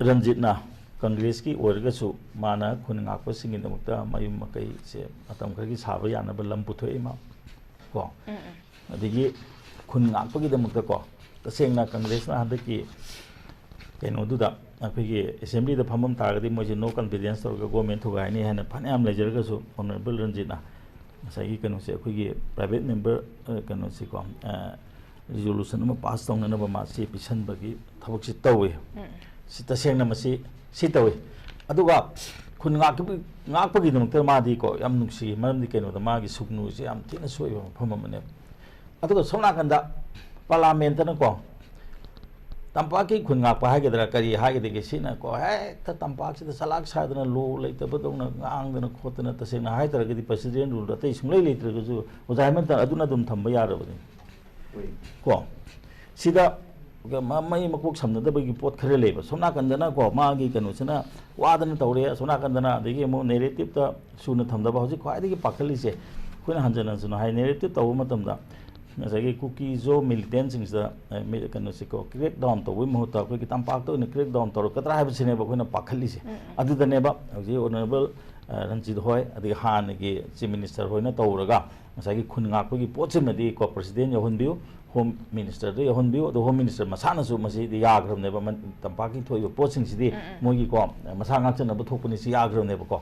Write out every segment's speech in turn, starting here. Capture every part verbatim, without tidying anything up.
ꯔꯟꯖꯤꯠꯅ ꯀꯪꯒ꯭ꯔꯦꯁꯀꯤ ꯑꯣꯏꯔꯒꯁꯨ ꯃꯥꯅ ꯈꯨꯟ ꯉꯥꯛꯄꯁꯤꯡꯒꯤꯗꯃꯛꯇ ꯃꯌꯨꯝ ꯃꯀꯩꯁꯦ ꯃꯇꯝ ꯈꯔꯒꯤ ꯁꯥꯕ ꯌꯥꯅꯕ ꯂꯝ ꯄꯨꯊꯣꯛꯏ ꯃꯥ ꯀꯣ꯫ ꯑꯗꯒꯤ ꯈꯨꯟ ꯉꯥꯛꯄꯒꯤꯗꯃꯛꯇꯀꯣ, ꯇꯁꯦꯡꯅ ꯀꯪꯒ꯭ꯔꯦꯁꯅ ꯍꯟꯗꯛꯀꯤ ꯀꯩꯅꯣꯗꯨꯗ ꯑꯩꯈꯣꯏꯒꯤ ꯑꯦꯁꯦꯝꯕ꯭ꯂꯤꯗ ꯐꯝꯃꯝ ꯇꯥꯔꯒꯗꯤ ꯃꯣꯏꯁꯦ no confidence ꯇꯧꯔꯒ ꯒꯣꯔꯃꯦꯟ ꯊꯨꯒꯥꯏꯅꯤ ꯍꯥꯏꯅ ꯐꯅꯌꯥꯝ ꯂꯩꯖꯔꯒꯁꯨ, ꯑꯣꯅꯔꯦꯕꯜ ꯔꯟꯖꯤꯠꯅ ꯉꯁꯥꯏꯒꯤ ꯀꯩꯅꯣꯁꯦ, ꯑꯩꯈꯣꯏꯒꯤ ꯄ꯭ꯔꯥꯏꯚꯦꯠ ꯃꯦꯝꯕꯔ, ꯑ, ꯀꯩꯅꯣꯁꯦꯀꯣ, ꯑ, ꯔꯤꯖꯣꯂꯨꯁꯟ ꯑꯃ ꯄꯥꯁ ꯇꯧꯅꯅꯕ ꯃꯥ ꯆꯦ ꯄꯤꯁꯟꯕꯒꯤ ꯊꯕꯛꯁꯤ ꯇꯧꯋꯤ꯫ ꯁꯤ ꯇꯁꯦꯡꯅ ꯃꯁꯤ ꯁꯤ ꯇꯧꯋꯤ꯫ ꯑꯗꯨꯒ ꯈꯨꯟ ꯉꯥꯛꯄꯒꯤ-, ꯉꯥꯛꯄꯒꯤꯗꯃꯛꯇ ꯃꯥꯗꯤꯀꯣ ꯌꯥꯝ ꯅꯨꯡꯁꯤ, ꯃꯔꯝꯗꯤ ꯀꯩꯅꯣꯗ ꯃꯥꯒꯤ ꯁꯨꯒꯅꯨꯁꯦ ꯌꯥꯝ ꯊꯤꯅ ꯁꯣꯛꯏꯕ ꯃꯐꯝ ꯑꯃꯅꯦꯕ꯫ ꯑꯗꯨꯒ ꯁꯣꯝ ꯅꯥꯀꯟꯗ ꯄꯥꯔꯂꯥꯃꯦꯟꯇꯅꯀꯣ, ꯇꯝꯄꯥꯛꯀꯤ ꯈꯨꯟ ꯉꯥꯛꯄ ꯍꯥꯏꯒꯗ꯭ꯔꯥ ꯀꯔꯤ ꯍꯥꯏꯒꯗꯒꯦ, ꯁꯤꯅꯀꯣ ꯍꯦꯛꯇ ꯇꯝꯄꯥꯛꯁꯤꯗ ꯆꯂꯥꯛ ꯁꯥꯗꯅ ꯂꯣ ꯂꯩꯇꯕꯗꯧꯅ ꯉꯥꯡꯗꯅ ꯈꯣꯠꯇꯅ, ꯇꯁꯦꯡꯅ ꯍꯥꯏꯇꯥꯔꯒꯗꯤ ꯄ꯭ꯔꯦꯁꯤꯗꯦꯟ ꯔꯨꯜꯗ ꯑꯇꯩ ꯁꯨꯡꯂꯩ ꯂꯩꯇ꯭ꯔꯒꯁꯨ ꯑꯣꯖꯥ ꯍꯦꯃꯟꯇꯅ ꯑꯗꯨꯅ ꯑꯗꯨꯝ ꯊꯝꯕ ꯌꯥꯔꯕꯅꯤ꯫ ꯀꯣ, ꯁꯤꯗ ꯃ-, ꯃꯩ ꯃꯀꯣꯛ ꯁꯝꯅꯗꯕꯒꯤ ꯄꯣꯠ ꯈꯔ ꯂꯩꯕ꯫ ꯁꯣꯝ ꯅꯥꯀꯟꯗꯅꯀꯣ ꯃꯥꯒꯤ ꯀꯩꯅꯣꯁꯤꯅ ꯋꯥꯗꯅ ꯇꯧꯔꯦ, ꯑꯁꯣꯝ ꯅꯥꯀꯟꯗꯅ ꯑꯗꯒꯤ ꯑꯃꯨꯛ ꯅꯦꯔꯦꯇꯤꯞꯇ ꯁꯨꯅ ꯊꯝꯗꯕ꯫ ꯍꯧꯖꯤꯛ ꯈ꯭ꯋꯥꯏꯗꯒꯤ ꯄꯥꯈꯠꯂꯤꯁꯦ, ꯑꯩꯈꯣꯏꯅ ꯍꯟꯖꯟ ꯍꯟꯖꯟꯅ ꯍꯥꯏ, ꯅꯦꯔꯦꯇꯤꯞ ꯇꯧꯕ ꯃꯇꯝꯗ ꯉꯁꯥꯏꯒꯤ ꯀꯨꯀꯤꯖꯣ ꯃꯤꯂꯤꯇꯦꯟꯁꯤꯡꯁꯤꯗ, ꯑ, ꯃꯤ-, ꯀꯩꯅꯣꯁꯤꯀꯣ, ꯀ꯭ꯔꯦꯛ ꯗꯥꯎꯟ ꯇꯧꯕꯒꯤ ꯃꯍꯨꯠꯇ ꯑꯩꯈꯣꯏꯒꯤ ꯇꯝꯄꯥꯛꯇ ꯑꯣꯏꯅ ꯀ꯭ꯔꯦꯛ ꯗꯥꯎꯟ ꯇꯧꯔꯛꯀꯗ꯭ꯔꯥ ꯍꯥꯏꯕꯁꯤꯅꯦꯕ ꯑꯩꯈꯣꯏꯅ ꯄꯥꯈꯠꯂꯤꯁꯦ꯫ ꯑꯗꯨꯗꯅꯦꯕ ꯍꯧꯖꯤꯛ ꯑꯣꯅꯔꯦꯕꯜ, ꯑ, ꯔꯟꯖꯤꯠ ꯍꯣꯏ, ꯑꯗꯒꯤ ꯍꯥꯟꯅꯒꯤ ꯆꯤꯐ ꯃꯤꯅꯤꯁꯇꯔ ꯍꯣꯏꯅ ꯇꯧꯔꯒ ꯉꯁꯥꯏꯒꯤ ꯈꯨꯟ ꯉꯥꯛꯄꯒꯤ ꯄꯣꯠꯁꯤꯃꯗꯤ ꯀꯣ ꯄ꯭ꯔꯁꯤꯗꯦꯟ ꯌꯥꯎꯍꯟꯕꯤꯌꯨ, ꯍꯣꯝ ꯃꯤꯅꯤꯁꯇꯔꯗ ꯌꯥꯎꯍꯟꯕꯤꯌꯨ꯫ ꯑꯗꯣ ꯍꯣꯝ ꯃꯤꯅꯤꯁꯇꯔ ꯃꯁꯥꯅꯁꯨ ꯃꯁꯤꯗꯤ ꯌꯥꯈ꯭ꯔꯕꯅꯦꯕ, ꯃ-, ꯇꯝꯄꯥꯛꯀꯤ ꯊꯣꯛꯏꯕ ꯄꯣꯠꯁꯤꯡꯁꯤꯗꯤ ꯃꯣꯏꯒꯤꯀꯣ ꯃꯁꯥ ꯉꯥꯛꯆꯅꯕ ꯊꯣꯛꯄꯅꯤ, ꯁꯤ ꯌꯥꯈ꯭ꯔꯕꯅꯦꯕꯀꯣ꯫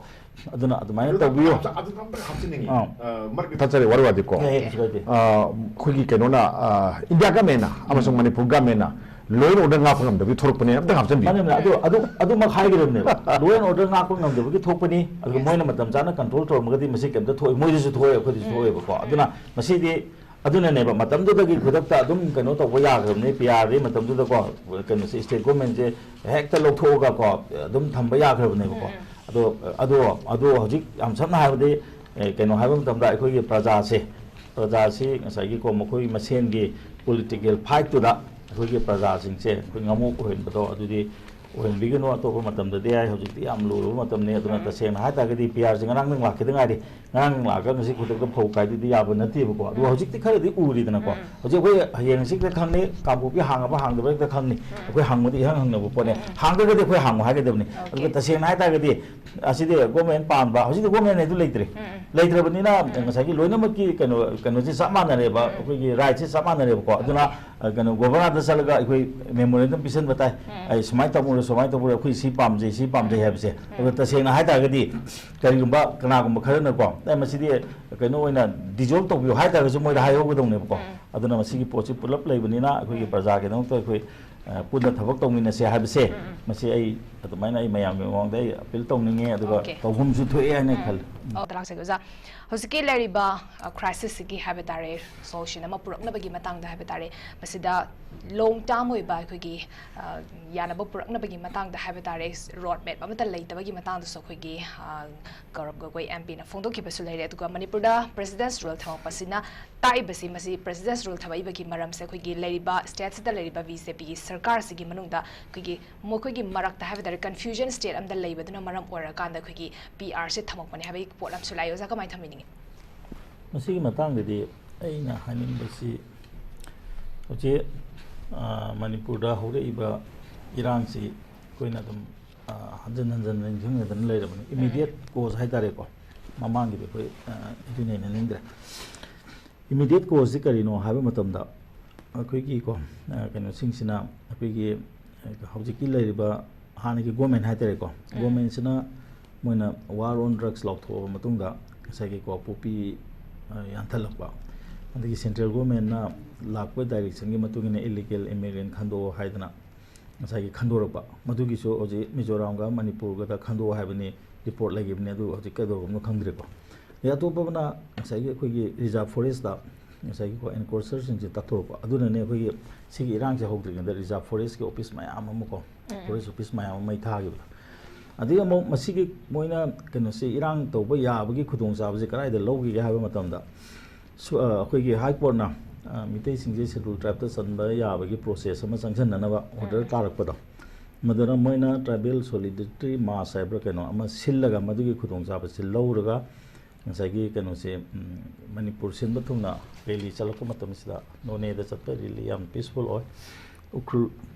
ꯑꯗꯨꯅ ꯑꯗꯨꯃꯥꯏꯅ ꯑꯗꯨꯗ ꯇꯧꯕꯤꯌꯨ꯫ ꯑꯝꯇ-, ꯑꯗꯨꯗ ꯑꯝꯇ ꯍꯥꯞꯆꯅꯤꯡꯉꯤ꯫ ꯑꯥ꯫ ꯑ, ꯃꯔꯛꯇ ꯊꯥꯖꯔꯦ, ꯋꯥꯔꯤ ꯋꯥꯗꯤꯀꯣ꯫ ꯌꯥꯏ, ꯌꯥꯏ, ꯀꯩꯁꯨ ꯀꯥꯏꯗꯦ꯫ ꯑ, ꯑꯩꯈꯣꯏꯒꯤ ꯀꯩꯅꯣꯅ, ꯑ, ꯏꯟꯗꯤꯌꯥ ꯒꯃꯦꯟꯅ ꯑꯃꯁꯨꯡ ꯃꯅꯤꯄꯨꯔ ꯒꯃꯦꯟꯅ ꯂꯣ ꯑꯦꯟ ꯑꯣꯔꯗꯔ ꯉꯥꯛꯄ ꯉꯝꯗꯕꯒꯤ ꯊꯣꯛꯂꯛꯄꯅꯦ, ꯑꯝꯇ ꯍꯥꯞꯆꯟꯕꯤꯌꯨ꯫ ꯃꯥꯅꯦ, ꯃꯥꯅꯦ꯫ ꯑꯗꯨ, ꯑꯗꯨ, ꯑꯗꯨꯃꯛ ꯍꯥꯏꯒꯗꯕꯅꯦꯕ꯫ ꯂꯣ ꯑꯦꯟ ꯑꯣꯔꯗꯔ ꯉꯥꯛꯄ ꯉꯝꯗꯕꯒꯤ ꯊꯣꯛꯄꯅꯤ꯫ ꯑꯗꯨꯒ ꯃꯣꯏꯅ ꯃꯇꯝ ꯆꯥꯅ ꯀꯟꯇ꯭ꯔꯣꯜ ꯇꯧꯔꯝꯃꯒꯗꯤ ꯃꯁꯤ ꯀꯩꯝꯇ ꯊꯣꯛꯑꯣꯏ, ꯃꯣꯏꯗꯁꯨ ꯊꯣꯛꯑꯣꯏ, ꯑꯩꯈꯣꯏꯗꯁꯨ ꯊꯣꯛꯑꯣꯏꯕꯀꯣ꯫ ꯑꯗꯨꯅ ꯃꯁꯤꯗꯤ ꯑꯗꯨꯅꯅꯦꯕ, ꯃꯇꯝꯗꯨꯗꯒꯤ ꯈꯨꯗꯛꯇ ꯑꯗꯨꯝ ꯀꯩꯅꯣ ꯇꯧꯕ ꯌꯥꯈ꯭ꯔꯕꯅꯤ, ꯄꯤ ꯑꯥꯔ ꯗꯤ ꯃꯇꯝꯗꯨꯗꯀꯣ, ꯀꯩꯅꯣꯁꯦ, ꯁ꯭ꯇꯦꯠ ꯒꯣꯔꯃꯦꯟꯁꯦ ꯍꯦꯛꯇ ꯂꯧꯊꯣꯛꯑꯒꯀꯣ ꯑꯗꯨꯝ ꯊꯝꯕ ꯌꯥꯈ꯭ꯔꯕꯅꯦꯕꯀꯣ꯫ ꯑꯗꯣ, ꯑꯗꯣ, ꯑꯗꯣ ꯍꯧꯖꯤꯛ ꯌꯥꯝ ꯁꯝꯅ ꯍꯥꯏꯔꯕꯗꯤ, ꯑꯦ, ꯀꯩꯅꯣ ꯍꯥꯏꯕ ꯃꯇꯝꯗ ꯑꯩꯈꯣꯏꯒꯤ ꯄ꯭ꯔꯖꯥꯁꯦ, ꯄ꯭ꯔꯖꯥꯁꯤ ꯉꯁꯥꯏꯒꯤꯀꯣ ꯃꯈꯣꯏ ꯃꯁꯦꯟꯒꯤ ꯄꯣꯂꯤꯇꯤꯀꯦꯜ ꯐꯥꯏꯠꯇꯨꯗ ꯑꯩꯈꯣꯏꯒꯤ ꯄ꯭ꯔꯖꯥꯁꯤꯡꯁꯦ ꯑꯩꯈꯣꯏ ꯉꯥꯃꯣꯛ ꯑꯣꯏꯍꯟꯕꯗꯣ, ꯑꯗꯨꯗꯤ ꯑꯣꯏꯍꯟꯕꯤꯒꯅꯨ꯫ ꯑꯇꯣꯞꯄ ꯃꯇꯝꯗꯗꯤ ꯌꯥꯏ, ꯍꯧꯖꯤꯛꯇꯤ ꯌꯥꯝ ꯂꯨꯔꯕ ꯃꯇꯝꯅꯤ꯫ ꯑꯗꯨꯅ ꯎꯝ꯫ ꯇꯁꯦꯡꯅ ꯍꯥꯏꯇꯥꯔꯒꯗꯤ ꯄꯤ ꯑꯥꯔꯁꯤ ꯉꯔꯥꯡꯗꯪ ꯂꯥꯛꯈꯤꯗ ꯉꯥꯏꯔꯤ꯫ ꯉꯔꯥꯡ ꯂꯥꯛꯑꯒ ꯉꯁꯤ ꯈꯨꯗꯛꯇ ꯐꯧ ꯀꯥꯏꯗꯨꯗꯤ ꯌꯥꯕ ꯅꯠꯇꯦꯕꯀꯣ꯫ ꯑꯗꯨꯒ ꯎꯝ꯫ ꯍꯧꯖꯤꯛꯇꯤ ꯈꯔꯗꯤ ꯎꯔꯤꯗꯅꯀꯣ꯫ ꯎꯝ꯫ ꯍꯧꯖꯤꯛ ꯑꯩꯈꯣꯏ ꯍꯌꯦꯡ ꯍꯧꯖꯤꯛꯇ ꯈꯪꯅꯤ, ꯀꯥꯡꯄꯣꯛꯄꯤ ꯍꯥꯡꯉꯕ ꯍꯥꯡꯗꯕ ꯍꯦꯛꯇ ꯈꯪꯅꯤ꯫ ꯎꯝ꯫ ꯑꯩꯈꯣꯏ ꯍꯪꯕꯗꯤ ꯏꯍꯪ ꯍꯪꯅꯕ ꯄꯣꯠꯅꯦ꯫ ꯎꯝ, ꯎꯝ꯫ ꯍꯥꯡꯗ꯭ꯔꯒꯗꯤ ꯑꯩꯈꯣꯏ ꯍꯥꯡꯉꯣ ꯍꯥꯏꯒꯗꯕꯅꯤ꯫ ꯑꯣꯀꯦ꯫ ꯑꯗꯨꯒ ꯇꯁꯦꯡꯅ ꯍꯥꯏꯇꯥꯔꯒꯗꯤ ꯑꯁꯤꯗꯤ ꯒꯣꯔꯃꯦꯟ ꯄꯥꯟꯕ, ꯍꯧꯖꯤꯛꯇꯤ ꯒꯣꯔꯃꯦꯟ ꯍꯥꯏꯗꯨ ꯂꯩꯇ꯭ꯔꯦ꯫ ꯎꯝ, ꯎꯝ꯫ ꯂꯩꯇ꯭ꯔꯕꯅꯤꯅ ꯎꯝ꯫ ꯉꯁꯥꯏꯒꯤ ꯂꯣꯏꯅꯃꯛꯀꯤ ꯀꯩꯅꯣ, ꯀꯩꯅꯣꯁꯦ ꯆꯞ ꯃꯥꯟꯅꯔꯦꯕ, ꯎꯝ꯫ ꯑꯩꯈꯣꯏꯒꯤ ꯔꯥꯏꯠꯁꯦ ꯆꯞ ꯃꯥꯟꯅꯔꯦꯕꯀꯣ꯫ ꯑꯗꯨꯅ, ꯑꯣꯀꯦ꯫ ꯑ, ꯀꯩꯅꯣ, ꯒꯣꯕꯔꯅꯔꯗ ꯆꯠꯂꯒ ꯑꯩꯈꯣꯏ ꯃꯦꯃꯣꯔꯦꯟꯗꯝ ꯄꯤꯁꯟꯕ ꯇꯥꯏ꯫ ꯎꯝ꯫ ꯑꯩ ꯁꯨꯃꯥꯏꯅ ꯇꯧꯕꯤꯔꯣ, ꯁꯨꯃꯥꯏꯅ ꯇꯧꯕꯤꯔꯣ, ꯑꯩꯈꯣꯏ ꯁꯤ ꯄꯥꯝꯖꯩ, ꯁꯤ ꯄꯥꯝꯖꯩ ꯎꯝ꯫ ꯍꯥꯏꯕꯁꯦ꯫ ꯎꯝ꯫ ꯑꯗꯣ ꯇꯁꯦꯡꯅ ꯍꯥꯏꯇꯥꯔꯒꯗꯤ ꯀꯔꯤꯒꯨꯝꯕ ꯀꯅꯥꯒꯨꯝꯕ ꯈꯔꯅꯀꯣ, "ꯑꯦ, ꯃꯁꯤꯗꯤ ꯀꯩꯅꯣ ꯑꯣꯏꯅ ꯗꯤꯖꯣꯜꯕ ꯇꯧꯕꯤꯌꯨ" ꯍꯥꯏꯇꯥꯔꯒꯁꯨ ꯃꯣꯏꯗ ꯍꯥꯏꯍꯧꯒꯗꯧꯅꯦꯕꯀꯣ꯫ ꯎꯝ꯫ ꯑꯗꯨꯅ ꯃꯁꯤꯒꯤ ꯄꯣꯠꯁꯤ ꯄꯨꯂꯞ ꯂꯩꯕꯅꯤꯅ ꯑꯩꯈꯣꯏꯒꯤ ꯎꯝ꯫ ꯄ꯭ꯔꯖꯥꯒꯤꯗꯃꯛꯇ ꯑꯩꯈꯣꯏ, ꯑ, ꯄꯨꯟꯅ ꯊꯕꯛ ꯇꯧꯃꯤꯟꯅꯁꯦ ꯍꯥꯏꯕꯁꯦ, ꯎꯝ, ꯎꯝ꯫ ꯃꯁꯤ ꯑꯩ ꯑꯗꯨꯃꯥꯏꯅ ꯑꯩ ꯃꯌꯥꯝꯒꯤ ꯃꯃꯥꯡꯗ ꯑꯩ ꯑꯄꯤꯜ ꯇꯧꯅꯤꯡꯉꯦ, ꯑꯗꯨꯒ ꯑꯣꯀꯦ꯫ ꯇꯧꯐꯝꯁꯨ ꯊꯣꯛꯑꯦ ꯍꯥꯏꯅ ꯎꯝ꯫ ꯈꯜꯂꯤ꯫ ꯑꯣ, ꯂꯥꯛꯆꯒꯦ ꯑꯣꯖꯥ꯫ ꯍꯧꯖꯤꯛꯀꯤ ꯂꯩꯔꯤꯕ, ꯑ, ꯀ꯭ꯔꯥꯏꯁꯤꯁꯁꯤꯒꯤ ꯍꯥꯏꯕ ꯇꯥꯔꯦ, ꯁꯣꯂꯨꯁꯟ ꯑꯃ ꯄꯨꯔꯛꯅꯕꯒꯤ ꯃꯇꯥꯡꯗ ꯍꯥꯏꯕ ꯇꯥꯔꯦ, ꯃꯁꯤꯗ ꯂꯣꯡ ꯇꯥꯔꯝ ꯑꯣꯏꯕ ꯑꯩꯈꯣꯏꯒꯤ, ꯑ, ꯌꯥꯅꯕ ꯄꯨꯔꯛꯅꯕꯒꯤ ꯃꯇꯥꯡꯗ ꯍꯥꯏꯕ ꯇꯥꯔꯦ, ꯔꯣꯗ ꯃꯦꯞ ꯑꯃꯠꯇ ꯂꯩꯇꯕꯒꯤ ꯃꯇꯥꯡꯗꯁꯨ ꯑꯩꯈꯣꯏꯒꯤ, ꯑ, ꯒꯧꯔꯕ ꯒꯣꯒꯣꯏ ꯑꯦꯝ ꯄꯤꯅ ꯐꯣꯡꯗꯣꯛꯈꯤꯕꯁꯨ ꯂꯩꯔꯦ꯫ ꯑꯗꯨꯒ ꯃꯅꯤꯄꯨꯔꯗ ꯄ꯭ꯔꯦꯁꯤꯗꯦꯟꯁ ꯔꯨꯜ ꯊꯝꯃꯛꯄꯁꯤꯅ ꯇꯥꯛꯏꯕꯁꯤ, ꯃꯁꯤ ꯄ꯭ꯔꯦꯁꯤꯗꯦꯟꯁ ꯔꯨꯜ ꯊꯝꯃꯛꯏꯕꯒꯤ ꯃꯔꯝꯁꯦ ꯑꯩꯈꯣꯏꯒꯤ ꯂꯩꯔꯤꯕ ꯁ꯭ꯇꯦꯠꯁꯤꯗ ꯂꯩꯔꯤꯕ ꯕꯤ ꯖꯦ ꯄꯤꯒꯤ ꯁꯔꯀꯥꯔꯁꯤꯒꯤ ꯃꯅꯨꯡꯗ ꯑꯩꯈꯣꯏꯒꯤ ꯃꯈꯣꯏꯒꯤ ꯃꯔꯛꯇ ꯍꯥꯏꯕ ꯇꯥꯔꯦ ꯀꯟꯐ꯭ꯌꯨꯖꯟ ꯁ꯭ꯇꯦꯠ ꯑꯃꯗ ꯂꯩꯕꯗꯨꯅ ꯃꯔꯝ ꯑꯣꯏꯔꯀꯥꯟꯗ ꯑꯩꯈꯣꯏꯒꯤ ꯄꯤ ꯑꯥꯔꯁꯦ ꯊꯝꯃꯛꯄꯅꯦ ꯍꯥꯏꯕꯒꯤ ꯄꯣꯠ ꯑꯃꯁꯨ ꯂꯥꯛꯏ꯫ ꯑꯣꯖꯥ, ꯀꯃꯥꯏꯅ ꯊꯝꯕꯤꯅꯤꯡꯉꯤ? ꯃꯁꯤꯒꯤ ꯃꯇꯥꯡꯗꯗꯤ ꯑꯩꯅ ꯍꯥꯏꯅꯤꯡꯕꯁꯤ, ꯍꯧꯖꯤꯛ, ꯑ, ꯃꯅꯤꯄꯨꯔꯗ ꯍꯧꯔꯛꯏꯕ ꯏꯔꯥꯡꯁꯤ ꯑꯩꯈꯣꯏꯅ ꯑꯗꯨꯝ, ꯑ, ꯍꯟꯖꯤꯟ ꯍꯟꯖꯤꯟ ꯅꯤꯡꯁꯤꯡꯅꯗꯅ ꯂꯩꯔꯕꯅꯤ꯫ ꯎꯝ꯫ ꯏꯃꯤꯗꯤꯌꯦꯠ ꯀꯣꯖ ꯍꯥꯏꯇꯥꯔꯦꯀꯣ, ꯃꯃꯥꯡꯒꯤꯗꯤ ꯑꯩꯈꯣꯏ, ꯑ, ꯑꯗꯨ ꯅꯩꯅꯅꯤꯡꯗ꯭ꯔꯦ꯫ ꯏꯃꯤꯗꯤꯌꯦꯠ ꯀꯣꯖꯁꯤ ꯀꯔꯤꯅꯣ ꯍꯥꯏꯕ ꯃꯇꯝꯗ, ꯑꯩꯈꯣꯏꯒꯤꯀꯣ, ꯑ, ꯀꯩꯅꯣꯁꯤꯡꯁꯤꯅ, ꯑꯩꯈꯣꯏꯒꯤ, ꯑ, ꯍꯧꯖꯤꯛꯀꯤ ꯂꯩꯔꯤꯕ ꯍꯥꯟꯅꯒꯤ ꯒꯣꯔꯃꯦꯟ ꯍꯥꯏꯇꯥꯔꯦꯀꯣ, ꯎꯝ꯫ ꯒꯣꯔꯃꯦꯟꯁꯤꯅ ꯃꯣꯏꯅ ꯋꯥꯔ ꯑꯣꯟ ꯗ꯭ꯔꯒꯁ ꯂꯥꯎꯊꯣꯛꯑꯕ ꯃꯇꯨꯡꯗ, ꯉꯁꯥꯏꯒꯤꯀꯣ, ꯄꯣꯄꯤ, ꯑ, ꯌꯥꯟꯊꯠꯂꯛꯄ, ꯑꯗꯒꯤ ꯁꯦꯟꯇ꯭ꯔꯦꯜ ꯒꯣꯔꯃꯦꯟꯅ ꯂꯥꯛꯄ ꯗꯥꯏꯔꯦꯛꯁꯟꯒꯤ ꯃꯇꯨꯡ ꯏꯟꯅ ꯏꯂꯤꯒꯦꯜ ꯏꯃꯤꯒ꯭ꯔꯦꯟ ꯈꯟꯗꯣꯛꯑꯣ ꯍꯥꯏꯗꯅ ꯉꯁꯥꯏꯒꯤ ꯈꯟꯗꯣꯔꯛꯄ, ꯃꯗꯨꯒꯤꯁꯨ ꯍꯧꯖꯤꯛ ꯃꯤꯖꯣꯔꯥꯝꯒ ꯃꯅꯤꯄꯨꯔꯒꯗ ꯈꯟꯗꯣꯛꯑꯣ ꯍꯥꯏꯕꯅꯤ, ꯔꯤꯄꯣꯔꯠ ꯂꯩꯈꯤꯕꯅꯤ, ꯑꯗꯨ ꯍꯧꯖꯤꯛ ꯀꯩꯗꯧꯔꯕꯅꯣ ꯈꯪꯗ꯭ꯔꯦꯀꯣ꯫ ꯑꯗꯩ ꯑꯇꯣꯞꯄ ꯑꯃꯅ ꯉꯁꯥꯏꯒꯤ ꯑꯩꯈꯣꯏꯒꯤ ꯔꯤꯖꯥꯔꯚ ꯐꯣꯔꯦꯁꯇ ꯉꯁꯥꯏꯒꯤꯀꯣ ꯑꯦꯟꯀ꯭ꯔꯣꯆꯔꯁꯤꯡꯁꯦ ꯇꯛꯊꯣꯔꯛꯄ꯫ ꯑꯗꯨꯅꯅꯦ ꯑꯩꯈꯣꯏꯒꯤ ꯁꯤꯒꯤ ꯏꯔꯥꯡꯁꯦ ꯍꯧꯗ꯭ꯔꯤꯉꯩꯗ ꯔꯤꯖꯥꯔꯚ ꯐꯣꯔꯦꯁꯀꯤ ꯑꯣꯐꯤꯁ ꯃꯌꯥꯝ ꯑꯃꯀꯣ, ꯎꯝ꯫ ꯐꯣꯔꯦꯁ ꯑꯣꯐꯤꯁ ꯃꯌꯥꯝ ꯑꯃ ꯃꯩ ꯊꯥꯈꯤꯕꯗꯣ꯫ ꯑꯗꯒꯤ ꯑꯃꯨꯛ ꯃꯁꯤꯒꯤ ꯃꯣꯏꯅ ꯀꯩꯅꯣꯁꯦ, ꯏꯔꯥꯡ ꯇꯧꯕ ꯌꯥꯕꯒꯤ ꯈꯨꯗꯣꯡꯆꯥꯕꯁꯦ ꯀꯗꯥꯏꯗ ꯂꯧꯈꯤꯒꯦ ꯍꯥꯏꯕ ꯃꯇꯝꯗ, ꯁꯨ-, ꯑ, ꯑꯩꯈꯣꯏꯒꯤ ꯍꯥꯏ ꯀꯣꯔꯠꯅ, ꯑ, ꯃꯤꯇꯩꯁꯤꯡꯁꯦ ꯁꯦꯗꯨꯜ ꯇ꯭ꯔꯥꯏꯕꯇ ꯆꯟꯕ ꯌꯥꯕꯒꯤ ꯄ꯭ꯔꯣꯁꯦꯁ ꯑꯃ ꯆꯪꯁꯤꯟꯅꯅꯕ ꯑꯣꯔꯗꯔ ꯎꯝ꯫ ꯇꯥꯔꯛꯄꯗꯣ, ꯃꯗꯨꯅ ꯃꯣꯏꯅ Tribal Solidarity March ꯍꯥꯏꯕ꯭ꯔꯥ ꯀꯩꯅꯣ ꯑꯃ ꯁꯤꯜꯂꯒ, ꯃꯗꯨꯒꯤ ꯈꯨꯗꯣꯡꯆꯥꯕꯁꯤ ꯂꯧꯔꯒ, ꯉꯁꯥꯏꯒꯤ ꯀꯩꯅꯣꯁꯦ, ꯎꯝ, ꯃꯅꯤꯄꯨꯔ ꯁꯤꯟꯕ ꯊꯨꯡꯅ ꯔꯦꯂꯤ ꯆꯠꯂꯛꯄ ꯃꯇꯝꯁꯤꯗ, ꯅꯣꯅꯦꯗ ꯆꯠꯄ ꯔꯦꯂꯤ ꯌꯥꯝ peaceful ꯑꯣꯏ, ꯎꯈ꯭ꯔꯨꯜ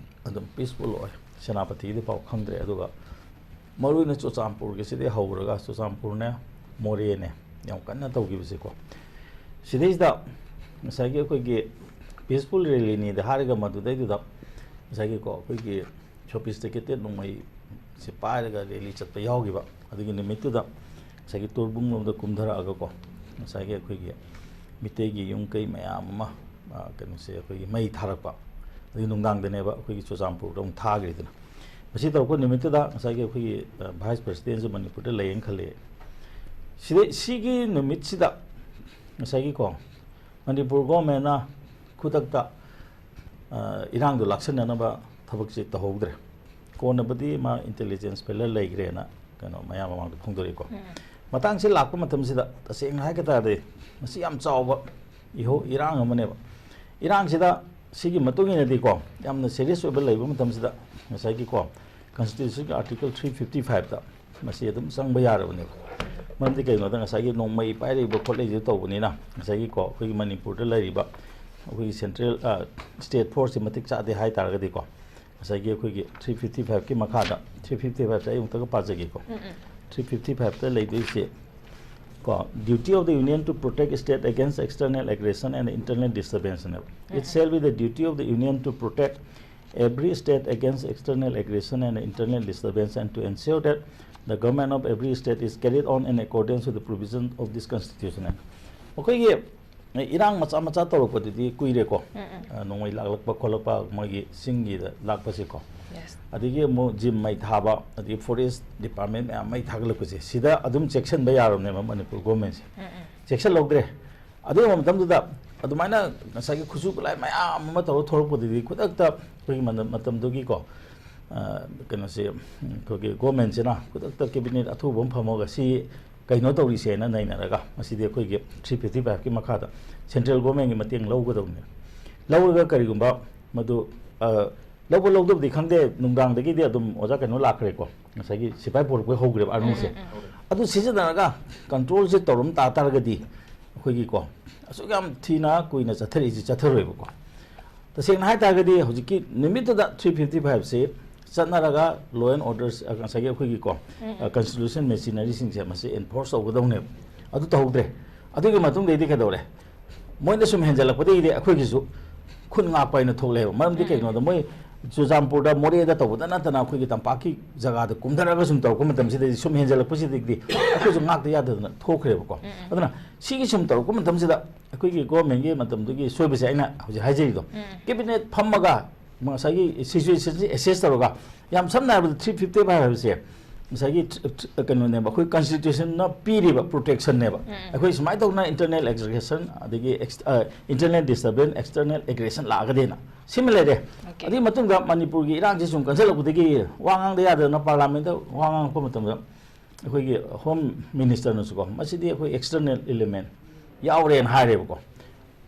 ꯑꯗꯨꯝ peaceful ꯑꯣꯏ, ꯁꯦꯅꯥꯄꯇꯤꯗꯤ ꯄꯥꯎ ꯈꯪꯗ꯭ꯔꯦ꯫ ꯑꯗꯨꯒ ꯃꯔꯨꯑꯣꯏꯅ ꯆꯨꯔꯆꯥꯟꯄꯨꯔꯒꯤꯁꯤꯗꯤ ꯍꯧꯔꯒ, ꯆꯨꯔꯆꯥꯟꯄꯨꯔꯅꯦ, ꯃꯣꯔꯦꯅꯦ, ꯌꯥꯝ ꯀꯟꯅ ꯇꯧꯈꯤꯕꯁꯦꯀꯣ꯫ ꯁꯤꯗꯩꯁꯤꯗ ꯉꯁꯥꯏꯒꯤ ꯑꯩꯈꯣꯏꯒꯤ peaceful ꯔꯦꯂꯤꯅꯤꯗ ꯍꯥꯏꯔꯒ, ꯃꯗꯨꯗꯩꯗꯨꯗ ꯉꯁꯥꯏꯒꯤꯀꯣ, ꯑꯩꯈꯣꯏꯒꯤ sophisticated ꯅꯣꯡꯃꯩꯁꯦ ꯄꯥꯏꯔꯒ ꯔꯦꯂꯤ ꯆꯠꯄ ꯌꯥꯎꯈꯤꯕ꯫ ꯑꯗꯨꯒꯤ ꯅꯨꯃꯤꯠꯇꯨꯗ ꯉꯁꯥꯏꯒꯤ ꯇꯣꯔꯕꯨꯡꯂꯣꯝꯗ ꯀꯨꯝꯊꯔꯛꯑꯒꯀꯣ, ꯉꯁꯥꯏꯒꯤ ꯑꯩꯈꯣꯏꯒꯤ ꯃꯤꯇꯩꯒꯤ ꯌꯨꯝ ꯀꯩ ꯃꯌꯥꯝ ꯑꯃ, ꯑ, ꯀꯩꯅꯣꯁꯦ, ꯑꯩꯈꯣꯏꯒꯤ ꯃꯩ ꯊꯥꯔꯛꯄ꯫ ꯑꯗꯨꯒꯤ ꯅꯨꯡꯗꯥꯡꯗꯅꯦꯕ ꯑꯩꯈꯣꯏꯒꯤ ꯆꯨꯔꯆꯥꯟꯄꯨꯔꯗ ꯑꯃꯨꯛ ꯊꯥꯈ꯭ꯔꯤꯗꯨꯅ꯫ ꯃꯁꯤ ꯇꯧꯔꯛꯄ ꯅꯨꯃꯤꯠꯇꯨꯗ ꯉꯁꯥꯏꯒꯤ ꯑꯩꯈꯣꯏꯒꯤ, ꯑ, Vice Presidentꯁꯨ ꯃꯅꯤꯄꯨꯔꯗ ꯂꯩꯌꯦꯅ ꯈꯜꯂꯦ꯫ ꯁꯤꯗꯩ, ꯁꯤꯒꯤ ꯅꯨꯃꯤꯠꯁꯤꯗ ꯉꯁꯥꯏꯒꯤꯀꯣ, ꯃꯅꯤꯄꯨꯔ governmentꯅ ꯈꯨꯗꯛꯇ, ꯑ, ꯏꯔꯥꯡꯗꯣ ꯂꯥꯛꯁꯤꯟꯅꯅꯕ ꯊꯕꯛꯁꯦ ꯇꯧꯍꯧꯗ꯭ꯔꯦ꯫ ꯀꯣꯟꯅꯕꯨꯗꯤ ꯃꯥ intelligence failure ꯂꯩꯈ꯭ꯔꯦꯅ ꯀꯩꯅꯣ ꯃꯌꯥꯝ ꯃꯃꯥꯡꯗ ꯐꯣꯡꯗꯣꯔꯛꯏꯀꯣ꯫ ꯎꯝ꯫ ꯃꯇꯥꯡꯁꯤ ꯂꯥꯛꯄ ꯃꯇꯝꯁꯤꯗ, ꯇꯁꯦꯡꯅ ꯍꯥꯏꯒ ꯇꯥꯔꯗꯤ, ꯃꯁꯤ ꯌꯥꯝ ꯆꯥꯎꯕ ꯏꯍꯧ ꯏꯔꯥꯡ ꯑꯃꯅꯦꯕ꯫ ꯏꯔꯥꯡꯁꯤꯗ, ꯁꯤꯒꯤ ꯃꯇꯨꯡ ꯏꯟꯅꯗꯤꯀꯣ, ꯌꯥꯝꯅ serious ꯑꯣꯏꯕ ꯂꯩꯕ ꯃꯇꯝꯁꯤꯗ, ꯉꯁꯥꯏꯒꯤꯀꯣ, Constitutionꯒꯤ Article three fifty fiveꯇ ꯃꯁꯤ ꯑꯗꯨꯝ ꯆꯪꯕ ꯌꯥꯔꯕꯅꯦꯕ꯫ ꯃꯔꯝꯗꯤ ꯀꯩꯒꯤꯅꯣꯗ, ꯉꯁꯥꯏꯒꯤ ꯅꯣꯡꯃꯩ ꯄꯥꯏꯔꯛꯏꯕ ꯈꯣꯠꯂꯛꯏꯁꯦ ꯇꯧꯕꯅꯤꯅ, ꯉꯁꯥꯏꯒꯤꯀꯣ, ꯑꯩꯈꯣꯏꯒꯤ ꯃꯅꯤꯄꯨꯔꯗ ꯂꯩꯔꯤꯕ ꯑꯩꯈꯣꯏꯒꯤ central, ꯑ, state forceꯁꯦ ꯃꯇꯤꯛ ꯆꯥꯗꯦ ꯍꯥꯏ ꯇꯥꯔꯒꯗꯤꯀꯣ, ꯉꯁꯥꯏꯒꯤ ꯑꯩꯈꯣꯏꯒꯤ three fifty fiveꯀꯤ ꯃꯈꯥꯗ, three fifty fiveꯇ ꯑꯩ ꯑꯃꯨꯛꯇꯒ ꯄꯥꯖꯒꯦꯀꯣ꯫ ꯎꯝ, ꯎꯝ꯫ Three fifty fiveꯇ ꯂꯩꯗꯣꯏꯁꯦ ꯀꯣ, duty of the union to protect state against external aggression and internal disturbanceꯅꯦꯕ꯫ It shall be the duty of the union to protect every state against external aggression and internal disturbance and to ensure that the government of every state is carried on in accordance with the provision of this constitution. ꯑꯩꯈꯣꯏꯒꯤ ꯏꯔꯥꯡ ꯃꯆꯥ ꯃꯆꯥ ꯇꯧꯔꯛꯄꯗꯨꯗꯤ ꯀꯨꯏꯔꯦꯀꯣ꯫ ꯎꯝ, ꯎꯝ꯫ ꯑ, ꯅꯣꯡꯃꯩ ꯂꯥꯛꯂꯛꯄ ꯈꯣꯠꯂꯛꯄ, ꯃꯣꯏꯒꯤ ꯆꯤꯡꯒꯤꯗ ꯂꯥꯛꯄꯁꯦꯀꯣ꯫ Yes꯫ ꯑꯗꯒꯤ ꯑꯃꯨꯛ gym ꯃꯩ ꯊꯥꯕ, ꯑꯗꯒꯤ forest department ꯃꯌꯥꯝ ꯃꯩ ꯊꯥꯒꯠꯂꯛꯄꯁꯦ, ꯁꯤꯗ ꯑꯗꯨꯝ ꯆꯦꯛꯁꯤꯟꯕ ꯌꯥꯔꯕꯅꯦꯕ ꯃꯅꯤꯄꯨꯔ governmentꯁꯦ꯫ ꯎꯝ, ꯎꯝ꯫ ꯆꯦꯛꯁꯤꯜꯍꯧꯗ꯭ꯔꯦ꯫ ꯑꯗꯨꯒꯤ ꯃꯇꯝꯗꯨꯗ ꯑꯗꯨꯃꯥꯏꯅ ꯉꯁꯥꯏꯒꯤ ꯈꯨꯠꯁꯨ ꯈꯨꯠꯂꯥꯏ ꯃꯌꯥꯝ ꯑꯃ ꯇꯧꯔꯒ ꯊꯣꯛꯂꯛꯄꯗꯨꯗꯤ, ꯈꯨꯗꯛꯇ ꯑꯩꯈꯣꯏꯒꯤ ꯃꯇꯝ-, ꯃꯇꯝꯗꯨꯒꯤꯀꯣ, ꯑ, ꯀꯩꯅꯣꯁꯦ, ꯑꯩꯈꯣꯏꯒꯤ governmentꯁꯤꯅ ꯈꯨꯗꯛꯇ cabinet ꯑꯊꯨꯕ ꯑꯃ ꯐꯝꯃꯒ ꯁꯤ ꯀꯩꯅꯣ ꯇꯧꯔꯤꯁꯦꯅ ꯅꯩꯅꯔꯒ, ꯃꯁꯤꯗꯤ ꯑꯩꯈꯣꯏꯒꯤ three fifty fiveꯀꯤ ꯃꯈꯥꯗ central governmentꯀꯤ ꯃꯇꯦꯡ ꯂꯧꯒꯗꯧꯕꯅꯦ꯫ ꯂꯧꯔꯒ ꯀꯔꯤꯒꯨꯝꯕ ꯃꯗꯨ, ꯑ, ꯂꯧꯕ ꯂꯧꯗꯕꯗꯤ ꯈꯪꯗꯦ, ꯅꯨꯡꯗꯥꯡꯗꯒꯤꯗꯤ ꯑꯗꯨꯝ ꯑꯣꯖꯥ ꯀꯩꯅꯣ ꯂꯥꯛꯈ꯭ꯔꯦꯀꯣ, ꯉꯁꯥꯏꯒꯤ ꯁꯤꯐꯥꯏ ꯄꯨꯔꯛꯄꯩ ꯍꯧꯈ꯭ꯔꯦꯕ ꯑꯥꯔꯃꯤꯁꯦ꯫ ꯑꯗꯨ ꯁꯤꯖꯤꯟꯅꯔꯒ ꯀꯟꯇ꯭ꯔꯣꯜꯁꯦ ꯇꯧꯔꯝ ꯇꯥ ꯇꯥꯔꯒꯗꯤ ꯑꯩꯈꯣꯏꯒꯤꯀꯣ ꯑꯁꯨꯛ ꯌꯥꯝ ꯊꯤꯅ ꯀꯨꯏꯅ ꯆꯠꯊꯔꯛꯏꯁꯤ ꯆꯠꯊꯔꯣꯏꯕꯀꯣ꯫ ꯇꯁꯦꯡꯅ ꯍꯥꯏ ꯇꯥꯔꯒꯗꯤ ꯍꯧꯖꯤꯛꯀꯤ ꯅꯨꯃꯤꯠꯇꯨꯗ ꯊ꯭ꯔꯤ ꯐꯤꯐꯇꯤ ꯐꯥꯏꯚꯁꯤ ꯆꯠꯅꯔꯒ law and order, ꯑ, ꯉꯁꯥꯏꯒꯤ ꯑꯩꯈꯣꯏꯒꯤꯀꯣ, ꯑ, constitution machineryꯁꯤꯡꯁꯦ ꯃꯁꯤ enforce ꯇꯧꯒꯗꯧꯅꯦꯕ꯫ ꯑꯗꯨ ꯇꯧꯍꯧꯗ꯭ꯔꯦ꯫ ꯑꯗꯨꯒꯤ ꯃꯇꯨꯡꯗꯩꯗꯤ ꯀꯩꯗꯧꯔꯦ? ꯃꯣꯏꯅ ꯁꯨꯝ ꯍꯦꯟꯖꯜꯂꯛꯄꯗꯒꯤꯗꯤ ꯑꯩꯈꯣꯏꯒꯤꯁꯨ ꯈꯨꯟ ꯉꯥꯛꯄ ꯍꯥꯏꯅ ꯊꯣꯛꯂꯛꯑꯦꯕ꯫ ꯃꯔꯝꯗꯤ ꯀꯩꯒꯤꯅꯣꯗ ꯃꯣꯏ ꯆꯨꯔꯆꯥꯟꯄꯨꯔꯗ, ꯃꯣꯔꯦꯗ ꯇꯧꯕꯗ ꯅꯠꯇꯅ ꯑꯩꯈꯣꯏꯒꯤ ꯇꯝꯄꯥꯛꯀꯤ ꯖꯒꯥꯗ ꯀꯨꯝꯊꯔꯛꯑꯒ ꯁꯨꯝ ꯇꯧꯔꯛꯄ ꯃꯇꯝꯁꯤꯗꯗꯤ ꯁꯨꯝ ꯍꯦꯟꯖꯜꯂꯛꯄꯁꯤꯗꯒꯤꯗꯤ ꯑꯩꯈꯣꯏꯁꯨ ꯉꯥꯛꯇ ꯌꯥꯗꯗꯅ ꯊꯣꯛꯈ꯭ꯔꯦꯕꯀꯣ꯫ ꯑꯗꯨꯅ ꯁꯤꯒꯤ ꯁꯨꯝ ꯇꯧꯔꯛꯄ ꯃꯇꯝꯁꯤꯗ ꯑꯩꯈꯣꯏꯒꯤ governmentꯀꯤ ꯃꯇꯝꯗꯨꯒꯤ ꯁꯣꯏꯕꯁꯦ ꯑꯩꯅ ꯍꯧꯖꯤꯛ ꯍꯥꯏꯖꯔꯤꯗꯣ, cabinet ꯐꯝꯃꯒ ꯉꯁꯥꯏꯒꯤ situationꯁꯤ assess ꯇꯧꯔꯒ, ꯌꯥꯝ ꯁꯝꯅ ꯍꯥꯏꯔꯕꯗ ꯊ꯭ꯔꯤ ꯐꯤꯐꯇꯤ ꯐꯥꯏꯚ ꯍꯥꯏꯕꯁꯦ ꯉꯁꯥꯏꯒꯤ ꯊ꯭ꯔꯤ-, ꯊ꯭ꯔꯤ-, ꯀꯩꯅꯣꯅꯦꯕ, ꯑꯩꯈꯣꯏ constitutionꯅ ꯄꯤꯔꯤꯕ protectionꯅꯦꯕ꯫ ꯑꯩꯈꯣꯏ ꯁꯨꯃꯥꯏꯅ ꯇꯧꯗꯅ internal aggression, ꯑꯗꯒꯤ ꯑꯦꯛꯁ-, ꯑ, internal disturbance, external aggression ꯂꯥꯛꯑꯒꯗꯤꯅ ꯁꯤꯃ ꯂꯩꯔꯦ꯫ ꯑꯗꯨꯒꯤ ꯃꯇꯨꯡꯗ ꯃꯅꯤꯄꯨꯔꯒꯤ ꯏꯔꯥꯡꯁꯤ ꯁꯨꯝ ꯀꯟꯁꯤꯜꯂꯛꯄꯗꯒꯤ ꯋꯥ ꯉꯥꯡꯗ ꯌꯥꯗꯗꯅ parliamentꯇ ꯋꯥ ꯉꯥꯡꯉꯛꯄ ꯃꯇꯝꯗ ꯑꯩꯈꯣꯏꯒꯤ home ministerꯅꯁꯨꯀꯣ, ꯃꯁꯤꯗꯤ ꯑꯩꯈꯣꯏ external element ꯌꯥꯎꯔꯦꯅ ꯍꯥꯏꯔꯦꯕꯀꯣ꯫